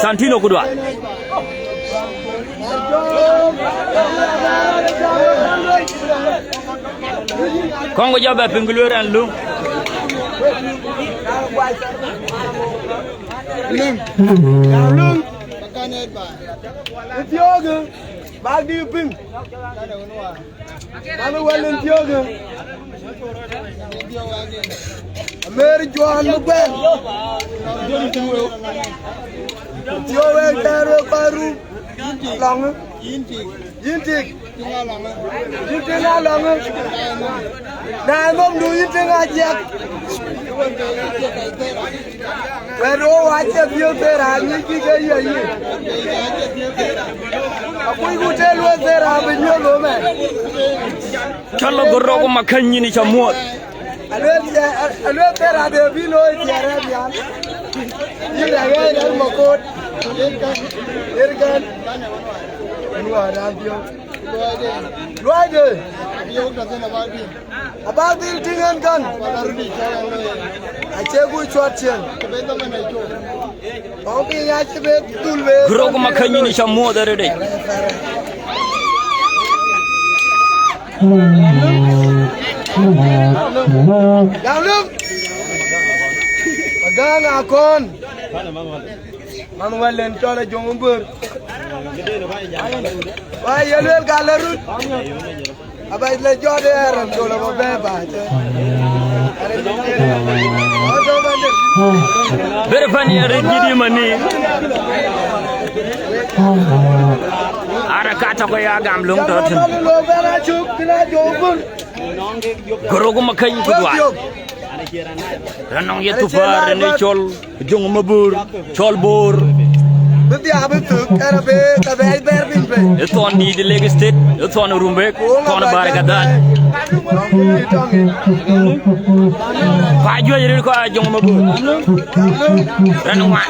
Santino ku dual. Kɔŋ jɔ bɛ piŋ ku lueel ɛn löŋ. Löŋ. Löŋ. Ethiopia. Bak dï piŋ. Mami wɛl in thiökë. Amer Juɔn mi guɛl. Thiöök wek tɛɛr wek kɔc rum. Lɔŋ. Yïn tik. Yïn tik alɔŋ. Na nɔm du yïn tik ajiɛk. Wɛ̈t wo wa cï thiëëu thera, anyuc bï ke yï ayï. Akuc ku tëë lueel thera bï nyuöth wo mɛn. Cä lɔ gör rɔk ë makäny nyin ë cä muɔɔth. Alueel thera de bï looi thiɛɛr ë nhial. Yïn aɣɛɛc rɛ̈t makoot. Yer kän. Yen wäär raan piɔ̈u. Luɔide. Abak dhil tïŋ ɛn kän. Acie guc cuɔt cieŋ. Kɔŋ piny acï bek dhul wek. Gör rɔk ë makäny nyin ë cä muɔɔth arëëtic. Gam lum. Agäŋ akɔn. Man wɛl en cɔl Ajoŋ Bör. Wa ye luel ka le rut. Aba le jɔt ë rɛn col aba bɛ ba. Bere pan ye rɛt jidi mani. Ara ka tɔkɔ ya gam luŋ tɔ tun. Lo bɛn a cuk kina Ajoŋ Bör. Gör rɔk ë makäny ku dual. Rɛn nɔŋ ye thupaar rɛn ë cɔl Ajoŋ Mabur, cɔl Bor. Bï dhiaak bï thök, kɛn abï ka bɛ̈ɛ̈c bɛ̈ɛ̈r piny bei. Ë thɔn dïït ë Lake State, ë thɔn Rumbek, thɔn Barikadhal. Pa juëc rït kɔc Ajoŋ Mabur. Rɛn ŋuan.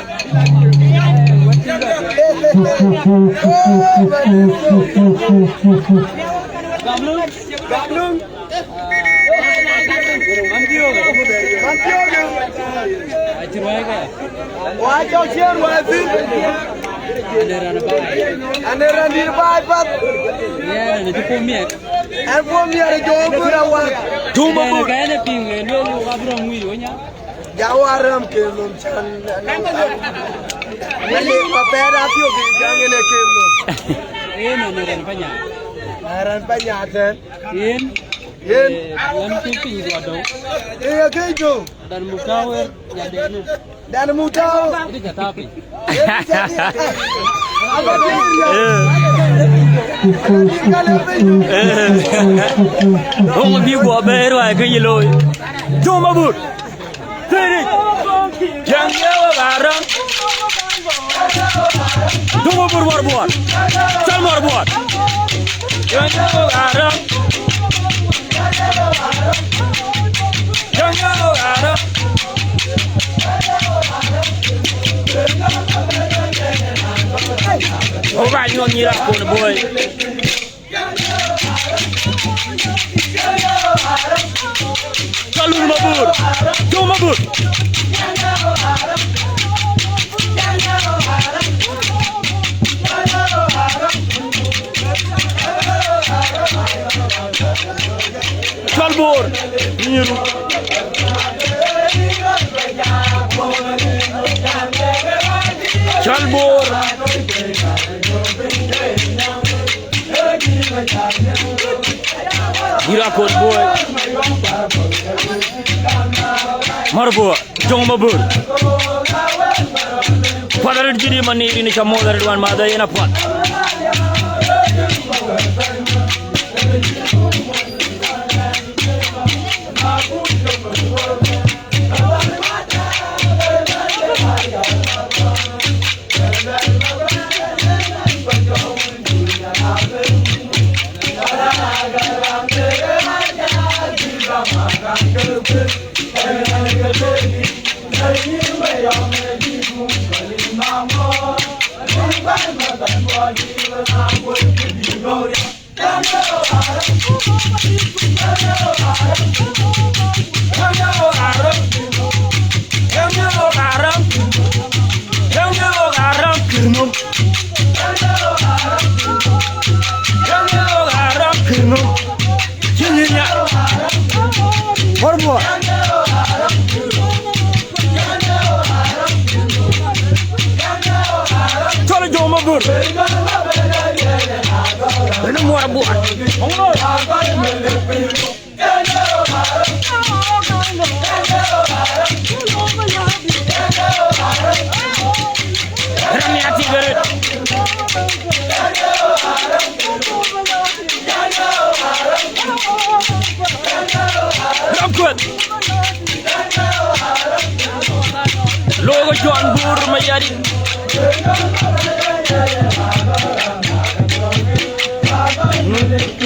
Wa cɔk ciëër wɛɛr thïn. Ane raan dït baai path. Ɛn puɔ̈u miɛt ë Ajoŋ Bör awak. Tum abur. Ja wa rɛm ke nom can. Mali ma pɛɛr a piök ke jaŋ en e ke nom. Yen ane raan panya. Raan panya tɛn. Yen. Yen. Lam ke piny dua dou. Ee ke jo. Dan muktawer ya dene. Dan muktawer. Di kata piny. Ŋö bï guɔ bɛ̈ɛ̈r ruääi kë yï looi? Ajoŋ Mabur. Thëëric. Cäŋ ye wok arɔ̈m. Ajoŋ Mabur Mɔr Buɔɔr. Cɔl Mɔr Buɔɔr. Cäŋ ye wok arɔ̈m. Cäŋ ye wok arɔ̈m. Wok anyuɔɔth nyïïr akon boy. Cɔl Ajoŋ Mabur. Ajoŋ Mabur. Cɔl Bor. Nyiru. Cɔl Bor. Yïn akon boy. Mɔr Buɔɔr, Ajoŋ Mabur. Puɔth arëët jït yï man ni rin cä moth arëët wan madha yen apuɔth. Cɔl Ajoŋ Mabur. Ënë muɔɔr abuɔɔr. Ram ya tik ret. Ram kuet. Logo John Bur Mayadi.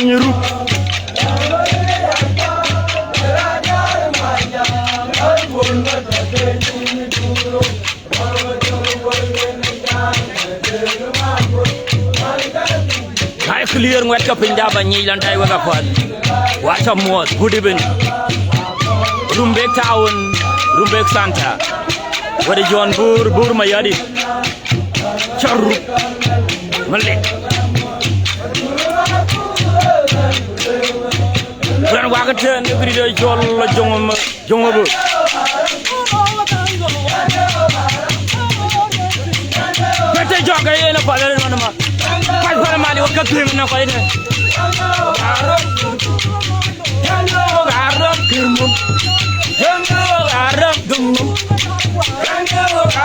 Nyiruk. Ai clear ŋuɛt ke piny da ba nyic lan tai wek apath. Wacha muɔth, good evening. Rumbek Town, Rumbek Center. Wede John Bur, Bur Mayadi. Charuk. Malik. Kuran wak tën, ibri de jol la jong ma, jong ma bu. Kete jok e yen apath ren man ma. Kuat pal mali wa ka piŋ na kuat ite. Aram. Aram kirmum. Aram dumum.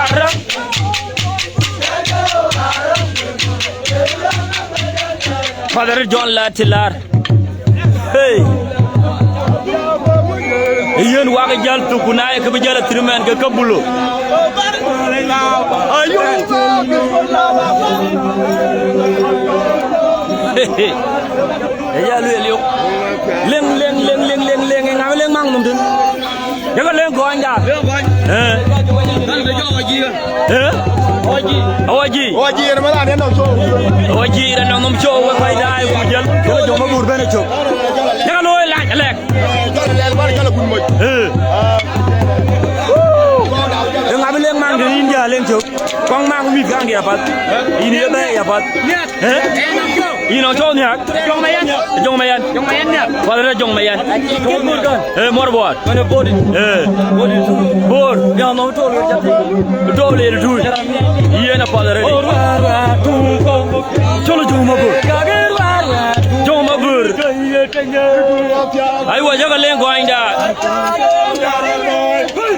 Aram. Father John la tilar. Hey. Yen wak jäl thuk, ku na ye kë bï jäl athïn mɛn ke Kabulo. Ayo. Ë ya lueel yok. Leŋ, leŋ, leŋ, leŋ, leŋ, leŋ, ë ŋa bï leŋ maŋ nhom tën? Yeke leŋ gɔɔnyda. Leŋ gɔɔny. Eh. Kan de jɔ Oji. Eh? Oji. Oji. Oji, yen man an, yen nɔm show. Oji, yen nɔm show, we kɔc daai, ku jël. Jël jɔ ma bur ben cök. Yeke looi lac, alɛk. Jɔl lɛl, wan jɔl kun moc. Eh. Ë ŋa bï leŋ maŋ de yïn ja leŋ cök? Kɔŋ maŋ mïth kaŋ diɛt apath. Yïn ye bɛ̈ɛ̈i apath. Eh? Yïn nɔŋ cɔu nhiaak? Jɔŋ Mayan. Jɔŋ Mayan. Jɔŋ Mayan nhiaak. Kuat rɛ̈t Jɔŋ Mayan. Cɔu Bor kan. Eh, Mor Bor. Mane Bor. Eh. Bor. Bor. Ya nɔŋ tol ya jati. Tol ya tu. Yen apath rɛ̈t. Bor. Cɔl Jɔŋ Mabor. Jɔŋ Mabor. Aiwa, jaka leŋ gɔɔnyda.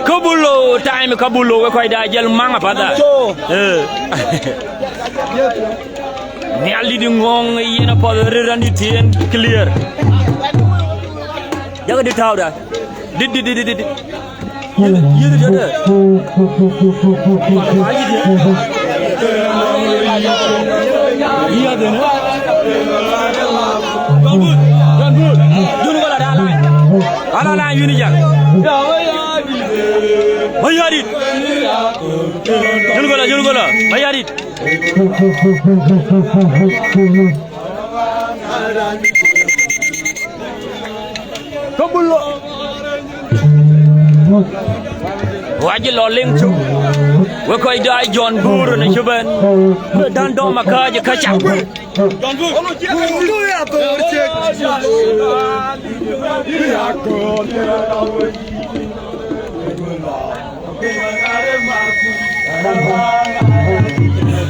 Kabulo, time Kabulo, we kɔc da jël maŋ apath. Eh. Nhial dït ŋɔŋ yen apath rëër an dït yen clear. Jaka dït tääu da. Dït, dït, dït, dït, dït. Yïn, yïn, yïn, yïn. Yïn adhënë. Jɔn Bur, Jɔn Bur. Jɔn Bur, ala laany. Ala laany yïn jak. Mayadit. Jɔn Gola, Jɔn Gola. Mayadit. Kabulo. Wac lɔ leŋ cök. We kɔc daai Jɔn Bur në cï bɛ̈n. Dan dɔm akäc ë käcä.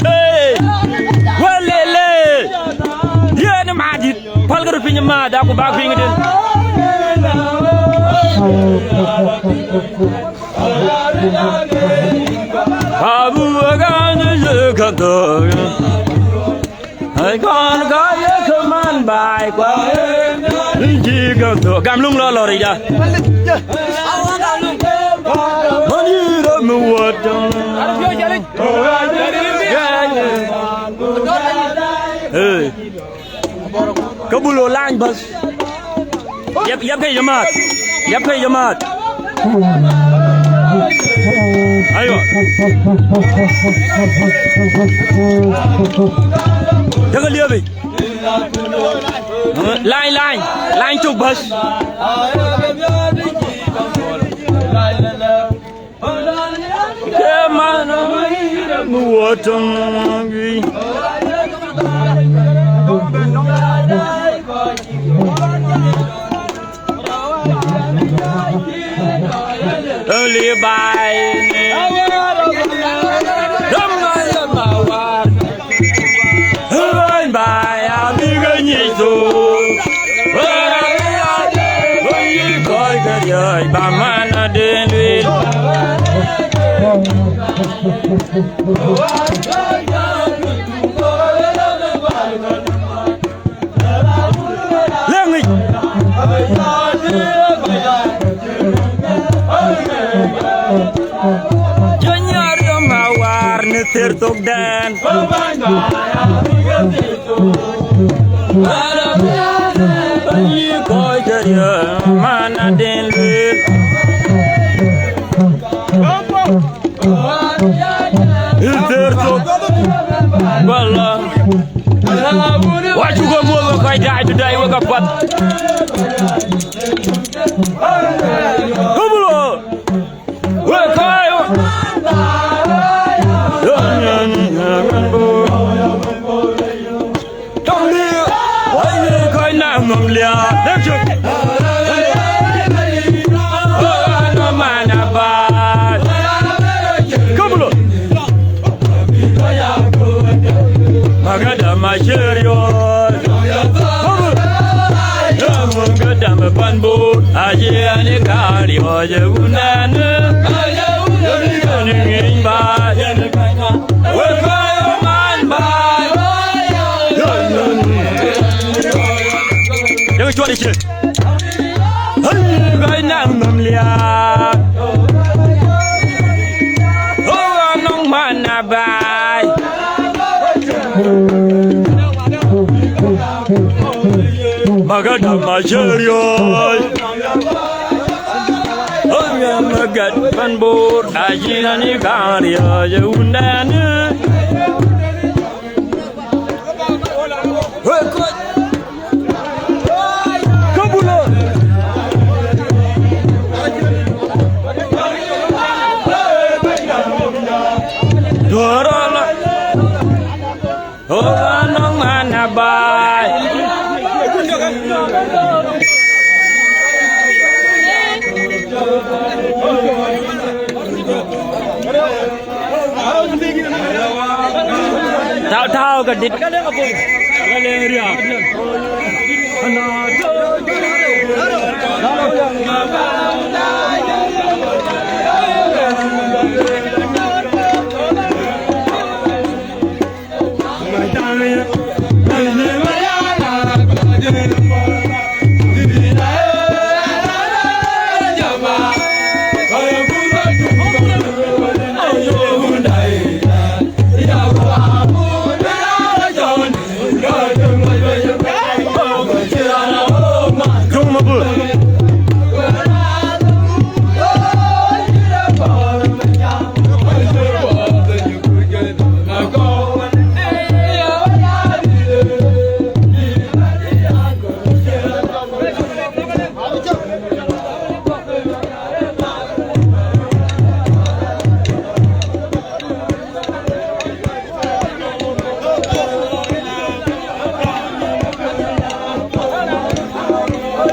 Hey! Welele! Yen madït, pälkë röt piny ë määth, aku bak piny den. Abu agan ye ka dog. Ai kɔn ka ye kë man baai kua. Rinci gam thok, gam luŋ lɔ lɔ rida. Man yï rɔ mi wuɔt. Hey. Kabulo lany bas. Yep, yep, ke yamaat. Yep, ke yamaat. Aywa. Jaka liabi. Lany, lany, lany tuk bas. Ke man mi wuɔt töŋ. Only by me. Don't know my war. Run by, I'll be going. Lëŋic. Jɔnyar yom awar në thër thokdɛn. Kɔc kë riääk man adɛn lueel. Ë thër thok. Wala. Wa cuk muɔ̈th wek kɔc daai tëdai wek apath. Kabulo. Wek kɔc. Tɔŋ liu, wai kɔc na nom liaar, dek cök. Oh, no man abaal. Kabulo. Magada ma cï riɔ̈ɔ̈c. Kabulo. Magada ma pan bor, acie ani ka riɔ̈ɔ̈c e wundan. Ani ŋiny ba. Yek cuɔt ë ciëën. Hey, gɔc naŋ nɔm liaar. Oh, anɔŋ man abaai. Magada ma cï riɔ̈ɔ̈c. Ɣɔn ŋa magat pan bor, acïn ani kaŋ riɔ̈ɔ̈c ë wundan. Wek kɔc. Kabulo. Duɔ̈rɔ̈lɔ. Oh, anɔŋ man abaai. Tääu, tääu ke dït.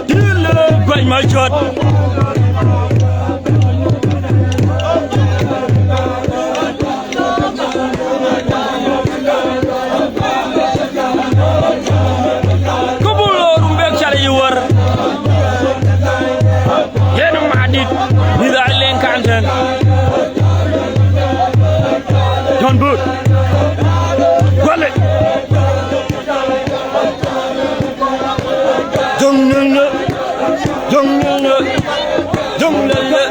Dïl, eh, guac ma cɔt. Kabulo Rumbek cal yï wär. Yen madït, mïth aa leŋ kan tën. John Bur. Guale. Jong nene, jong nene, jong lele.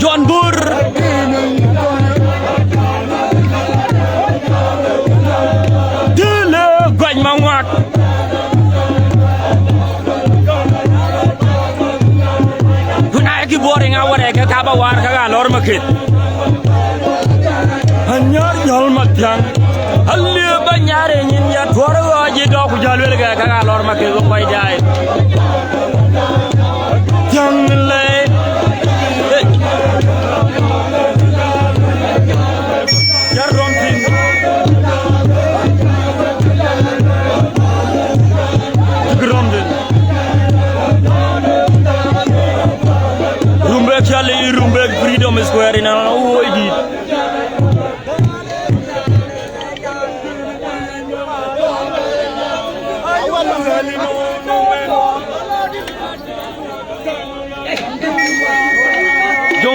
John Bur. Dïl, eh, guac ma ŋuak. Ku na ye kï buɔɔr ë ŋa wärɛɛk ke ka ba waar ka ɣa lɔ̈ɔ̈r maketh. Anyar jɔl mathiaŋ. Aliep anyar ë nyin ya tuɔɔr ɣɔɔc ë dɔk ku jɔl luel ke ka ɣa lɔ̈ɔ̈r maketh ku kɔc daai. Thiaŋ le. Hey.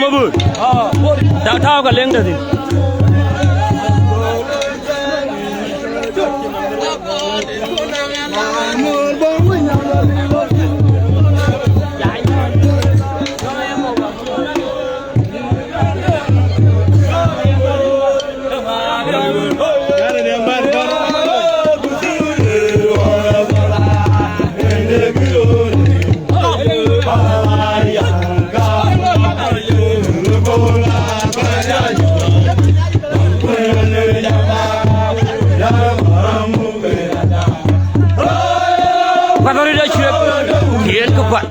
Mabur. Tääu, tääu ka leŋ dä thïn. Kuat ɣɔn rït acuëk, yen kë kuat.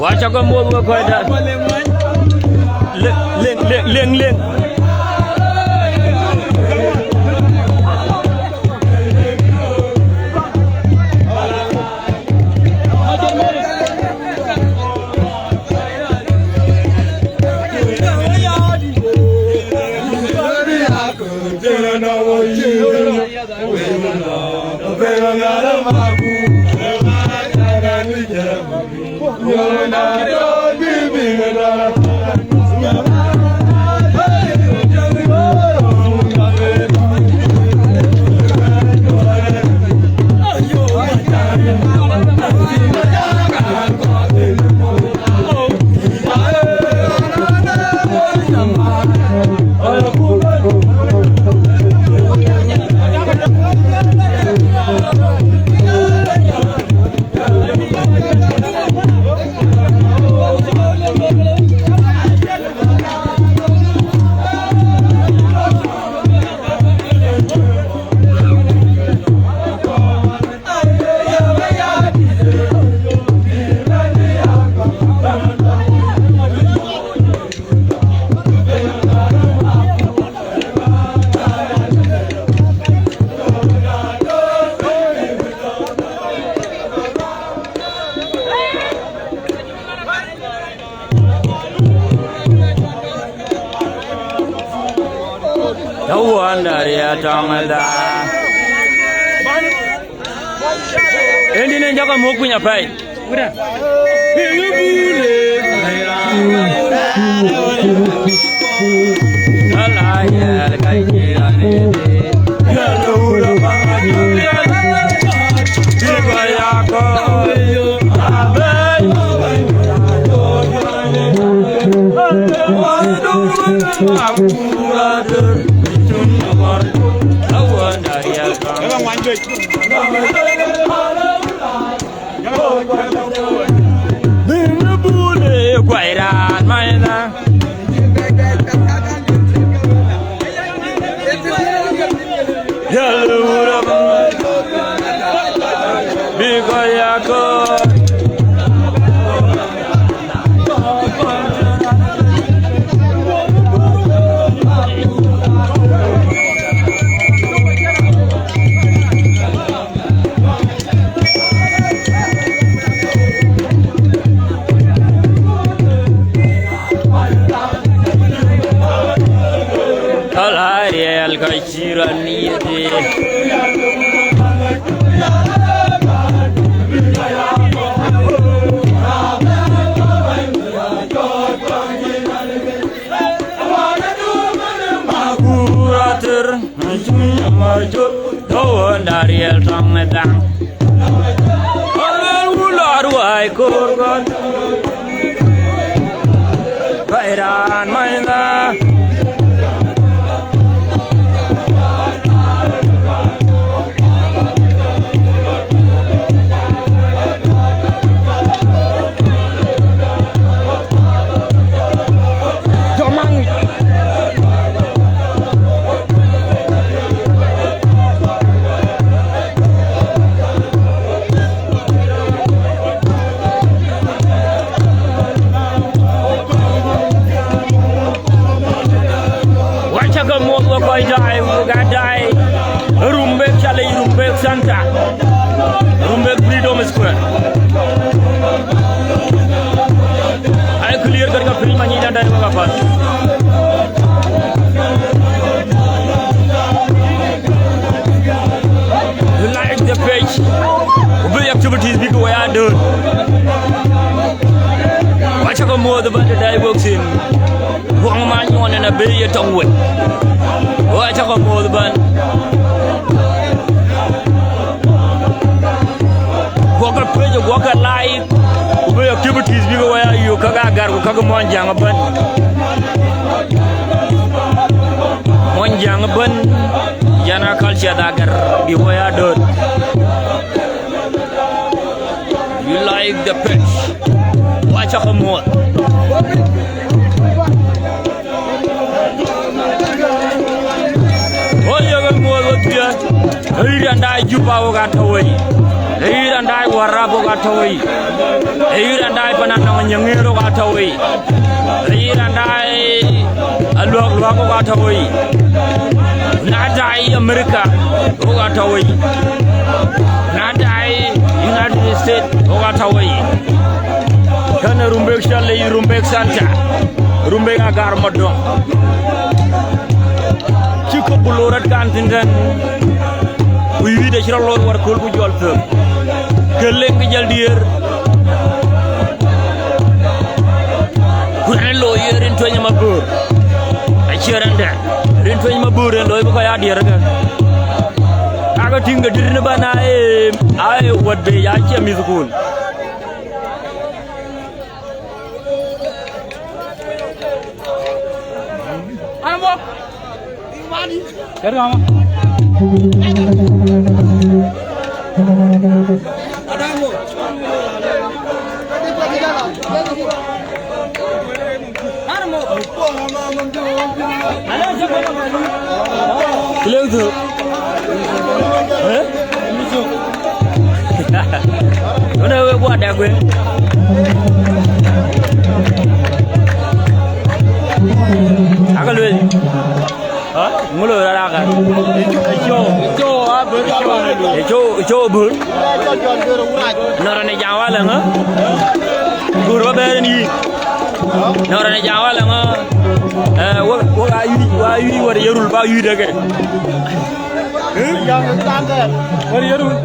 Wa cä ke moth we kɔc dä. Leŋ, leŋ, leŋ, leŋ, leŋ. Tawuɔn däriɛl tɔŋ da. Ëndïn en jɔkë muk piny apɛi. Bï bule guai raan maina. Yal wura bï kɔc ya kɔɔr. Ala riɛl ka cï rɔt miɛt. Makur ater, cuny amar col, tɔ̈u ɣön däriɛl tɔŋ ë dhaŋ. Aluel wun lɔɔr wai koor gɔl, bäi raan manyda. Wek kɔc daai, wek aa daai. Rumbek, ca lec Rumbek Center. Rumbek Freedom Square. Ai clear kɔc ka piny, Manyic Däŋ daai wek apath. You like the page. Ku bï activities bïk wek aa döt. Wacä ke muɔ̈th ëbɛ̈n tëdɛ̈ wek thïn. Buɔŋ ma nyuɔn en abï ye tɔŋ wek. Wacä ke muɔ̈th ëbɛ̈n. Guɔ̈kkë page, guɔ̈kkë like. Ku bï activities bïk wek aa yök, käk Agar ku käk Muɔnyjäŋ ëbɛ̈n. Muɔnyjäŋ ëbɛ̈n. Yɛn aa culture da Agar bï wek aa döt. You like the page. Wacä ke muɔ̈th. Wek ye ke muɔ̈th wek thiëëc. Ee yï raan daai Juba, wek aa tɔ̈ wei. Ee yï raan daai Warrap, wek aa tɔ̈ wei. Ee yï raan daai pan Anɔŋ Nyaŋër, wek aa tɔ̈ wei. Ee yï raan daai Aluak Luak, wek aa tɔ̈ wei. Na daai America, wek aa tɔ̈ wei. Na daai United States, wek aa tɔ̈ wei. Kënë Rumbek ca lec, Rumbek Center. Rumbek Agar Madɔŋ. Cï kɔ̈k ku loor rɔt kan thïn tɛ̈n. Ku yït acï rɔt loor wär kööl ku jɔl thök. Ke leŋ ke jɔl diëër. Ku ɣɛn looi ye rin tueny ë Maböör. Acie rɛ̈n dɛ̈. Rin tueny Maböör en looi bï kɔc aa diëër ëkë. Ka ke tïŋ ke dït në bän aa ee, aa ee wät bei, acie mïthkun. Leŋ thök. Eh? Ënë wek guɔ dɛk wek. Aka lueel. Ha? Ŋö loi rɔt aka? Ë cou, ë cou, ë cou, ë cou bur. Nɔrɔ në jam walë ŋö? Bur bä bɛ̈ɛ̈r yen yïn. Nɔrɔ në jam walë ŋö? Eh, wek, wek aa yï, wek aa yï wär ye rul bä yï deke.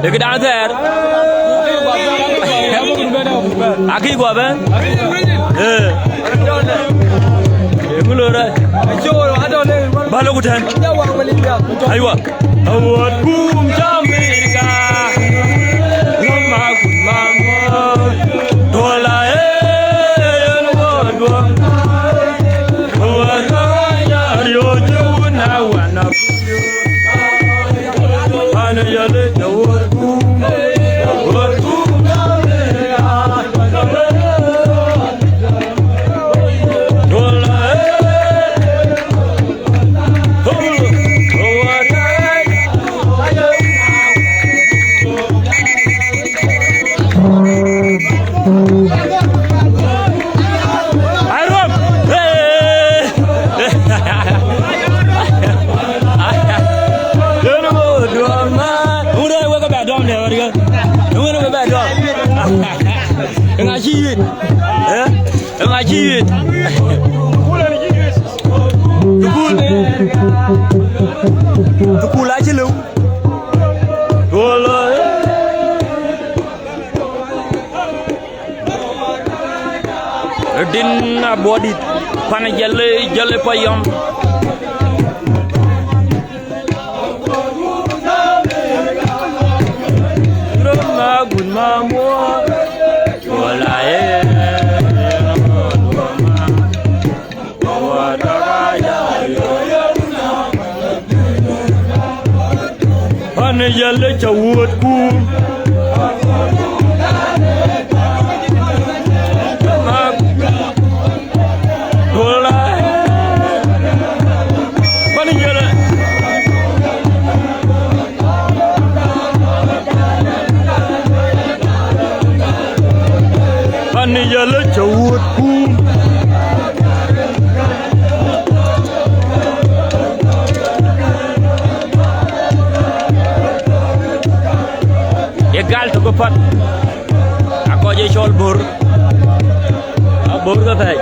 Ë kë dan thɛɛr. Akï guɔ bɛ̈n. Ee. Ee, ŋö loi rɔt? Bä lok tɛ̈n. Aywa. Awuɔ̈t kum cä Amerika. Lɔ̈m akut mamuɔ̈ɔ̈th. Duɔl a ee yen ɣööt duɔ̈k. Awuɔ̈t ka ya riööc cï wun a wan a. Ai, ruɔm. Hey! Dönë ŋö duɔ̈ɔ̈r man? Ŋö dönë wek ke bɛ dɔm dɛ wärkë? Ŋö wek bɛ dɔm? Ŋa cï yït? Eh? Ŋa cï yït? Thukul. Thukul acï lëu. Wala. Din abuɔdit pan jale jale payam. Roma gun mamua. Wala eh. Pan yɛl cä wuöt kum. Pan yɛl. Pan yɛl cä wuöt kum. Akɔc ë cɔl Bor. Abor ke thɛɛc.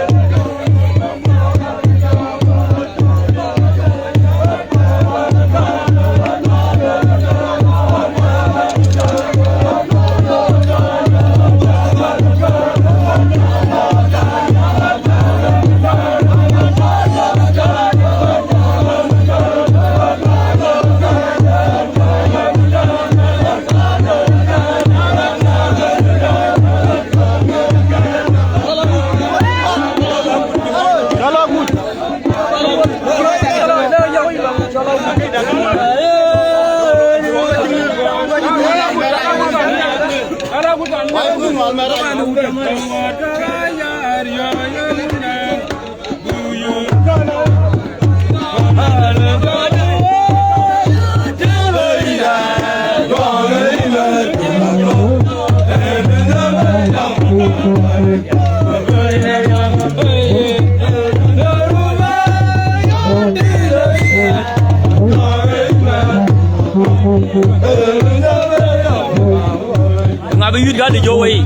Ŋa bï yït gäl ë jɔ wei?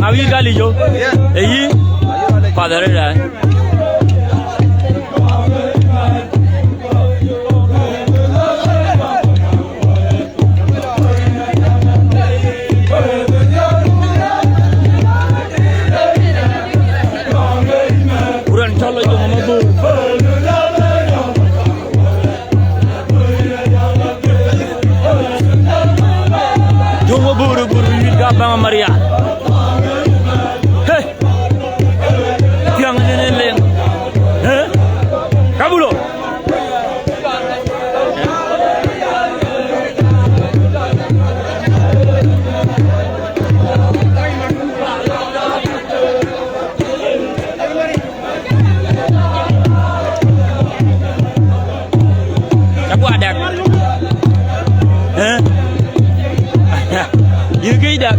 Ŋa bï yït gäl ë jɔ? Ë yï? Path arëët ai. Ku raan cɔl Ajoŋ Mabur. Ajoŋ Mabur, Bur, yït ka baŋ Maria. Hey! Thiäŋ ënɛn ë leŋ. Hey! Kabulo. Cä guɔ dɛk. Ë? Yïn këc dɛk.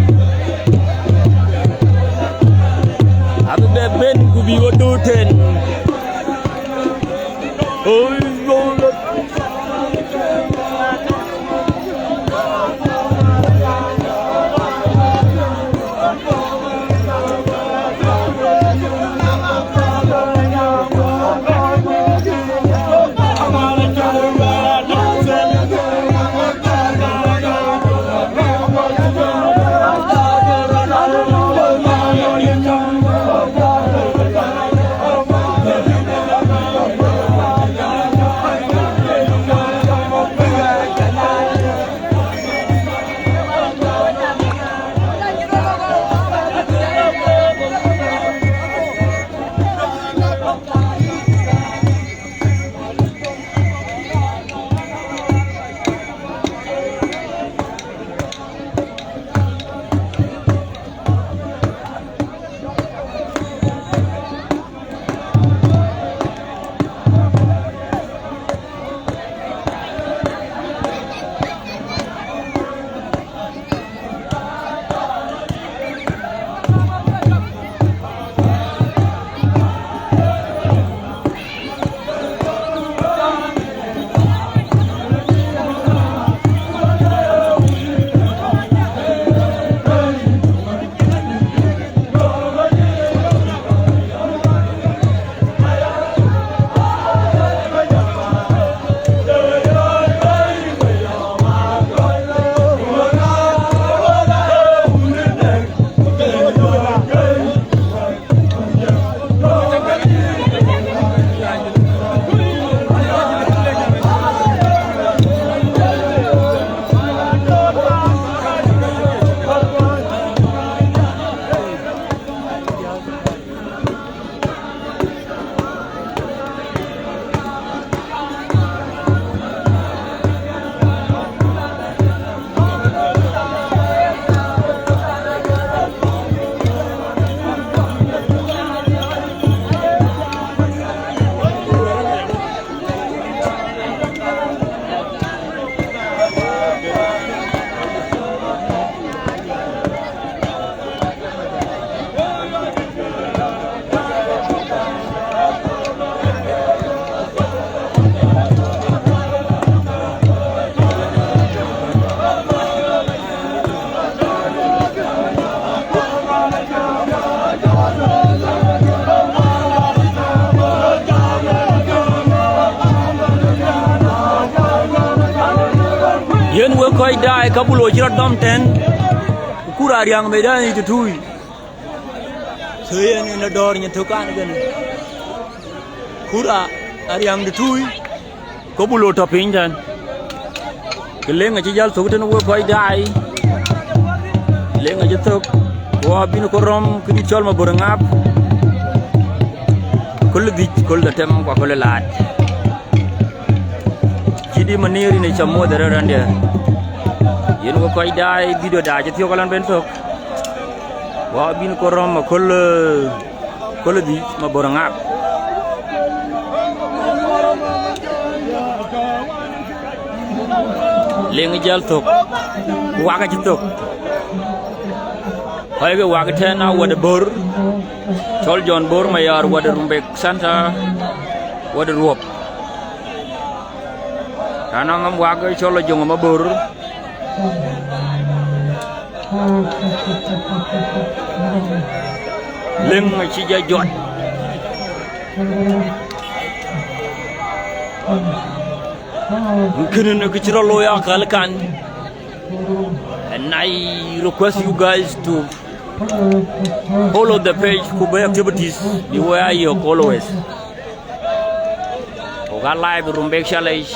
Kɔc daai Kabulo cï rɔt dɔm tɛ̈n, ku Kura Ariäŋ Medan yic tëtui. So yen en adɔ̈ɔ̈r nyin tök kan kënë. Kura Ariäŋ tëtui, Kabulo tɔ̈ piny tɛ̈n. Ke leŋ acï jäl thök tënë wek kɔc daai. Leŋ acï thök. Ku abïn ku rɔm këdït cɔl Mabor Ŋaap. Köl dhïc, köl dhetem, ku köl laat. Cït ë Manir yen ë cä muɔ̈th ë rɛ̈ɛ̈r rändiɛ̈. Yen wek kɔc daai, video da cï thiɔ̈k alɔn ben thök. Wa bïn ku rɔm aköl, eh, köl dhïc Mabor Ŋaap. Leŋ jäl thök. Ku wak acï thök. Kɔc ke wak tɛ̈n a wɛ̈t Bor. Cɔl John Bor Mayar, wɛ̈t Rumbek Center, wɛ̈t Ruɔp. Raan anɔŋ wak cɔl Ajoŋ Mabor. Leŋ acï jɔ jɔt. Kënë në kë cï rɔt looi akäl kan. And I request you guys to follow the page, ku bï activities bï wek a yök always. Ku ka live Rumbek Challenge,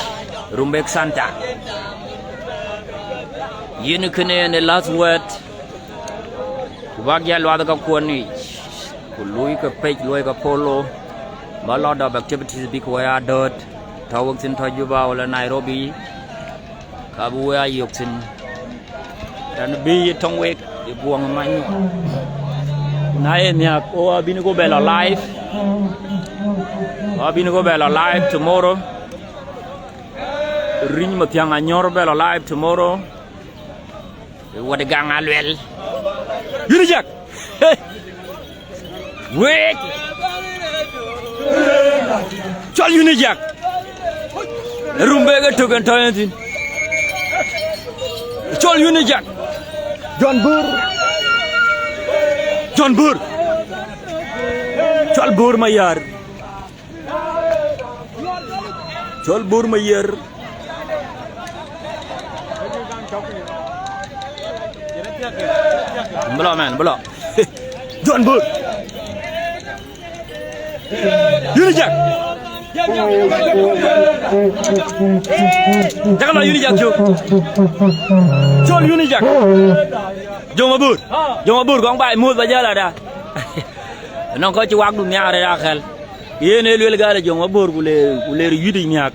Rumbek Center. Yen kënë yen ë last word. Ku bäk jäl luath ka kuɔn yic. Ku luɔi ke page, luɔi ke follow. Ba lot of activities bïk wek a dööt. Tɔ̈ wek thïn, tɔ̈ Juba wala Nairobi. Ka bï wek a yök thïn. Raan bï ye tɔŋ wek, ye guɔŋ many. Na ye nhiäk, o abïn ku bɛ lɔ live. O abïn ku bɛ lɔ live tomorrow. Riny Mathiang Anyor bɛ lɔ live tomorrow. Wɛ̈t Gaŋ Aluel. Yïn ë jak. Hey. Wek. Cɔl yïn ë jak. Rumbek ë tök en tɔ̈ en thïn. Cɔl yïn ë jak. John Bor. John Bor. Cɔl Bor Mayar. Cɔl Bor Mayar. Bï lɔ, man, bï lɔ. John Bor. Yïn ë jak. Jakë lɔ yïn ë jak, cök. Cɔl yïn ë jak. Ajoŋ Mabor. Ajoŋ Mabor, kɔŋ baai muɔ̈th ba jäl ada. Nɔŋ kɔc cï wakdu nhiaar ë akäl. Yen ë luel gal Ajoŋ Mabor, ku le, ku le yït ë nhiäk.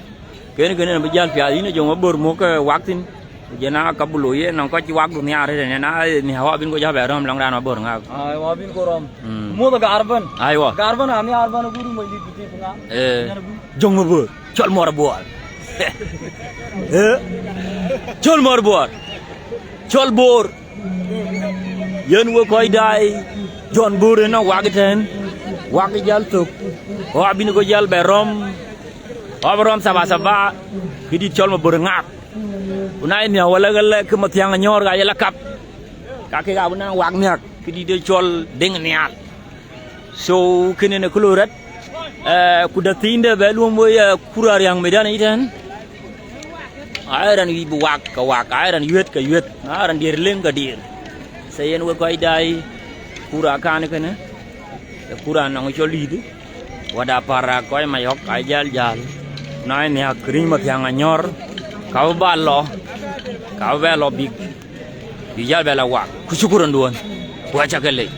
Kënë, kënë bï jäl piath, yïn Ajoŋ Mabor muk, eh, wak thïn. Ku jɔn a Kabulo yen nɔŋ kɔc cï wakdu nhiaar ëtënë, na, eh, nhiaar wa bïn ku ja bɛ rɔ̈m lɔŋ raan Mabor Ŋaap. Ai, wa bïn ku rɔ̈m. Mm. Muɔ̈th Gaar ëbɛ̈n. Aiwa. Gaar ëbɛ̈n a nhiaar ëbɛ̈n, ku run moc dït ku tïïp ŋa. Eh. Yen abï. Ajoŋ Mabor, cɔl Mor Buɔɔr. Eh? Cɔl Mor Buɔɔr. Cɔl Bor. Yen wek kɔc daai, John Bor ënɔŋ wak ëtɛ̈n, wak jäl thök. Wa bïn ku jäl bɛ rɔ̈m, wa bï rɔ̈m thaba thaba, këdït cɔl Mabor Ŋaap. Ku na ye nhiäk wala ɣɛlɛ ke Mathiang Anyor ka ye la kap. Ka kek abï naŋ wak nhiäk, këdït ë cɔl Deŋ Nhial. So, kënë në kë loi rɔt, eh, ku däthiindë bɛ luɔ̈m wei, eh, Kura Ariäŋ Medan ëtɛ̈n. Ai raan wïc bï wak, ke wak, ai raan yuëët, ke yuëët, ai raan diëër leŋ, ke diëër. So yen wek kɔc daai Kura kan kënë, ë Kura nɔŋ cɔl dïït, wada Parak kɔc Mayɔ̈k, ai jäl jäl. Na ye nhiäk Riny Mathiang Anyor, ka bï ba lɔ, ka bï bɛ lɔ bïk, bï jäl bɛ la wak, ku cï Kura duɔ̈n, ku acä ke lec.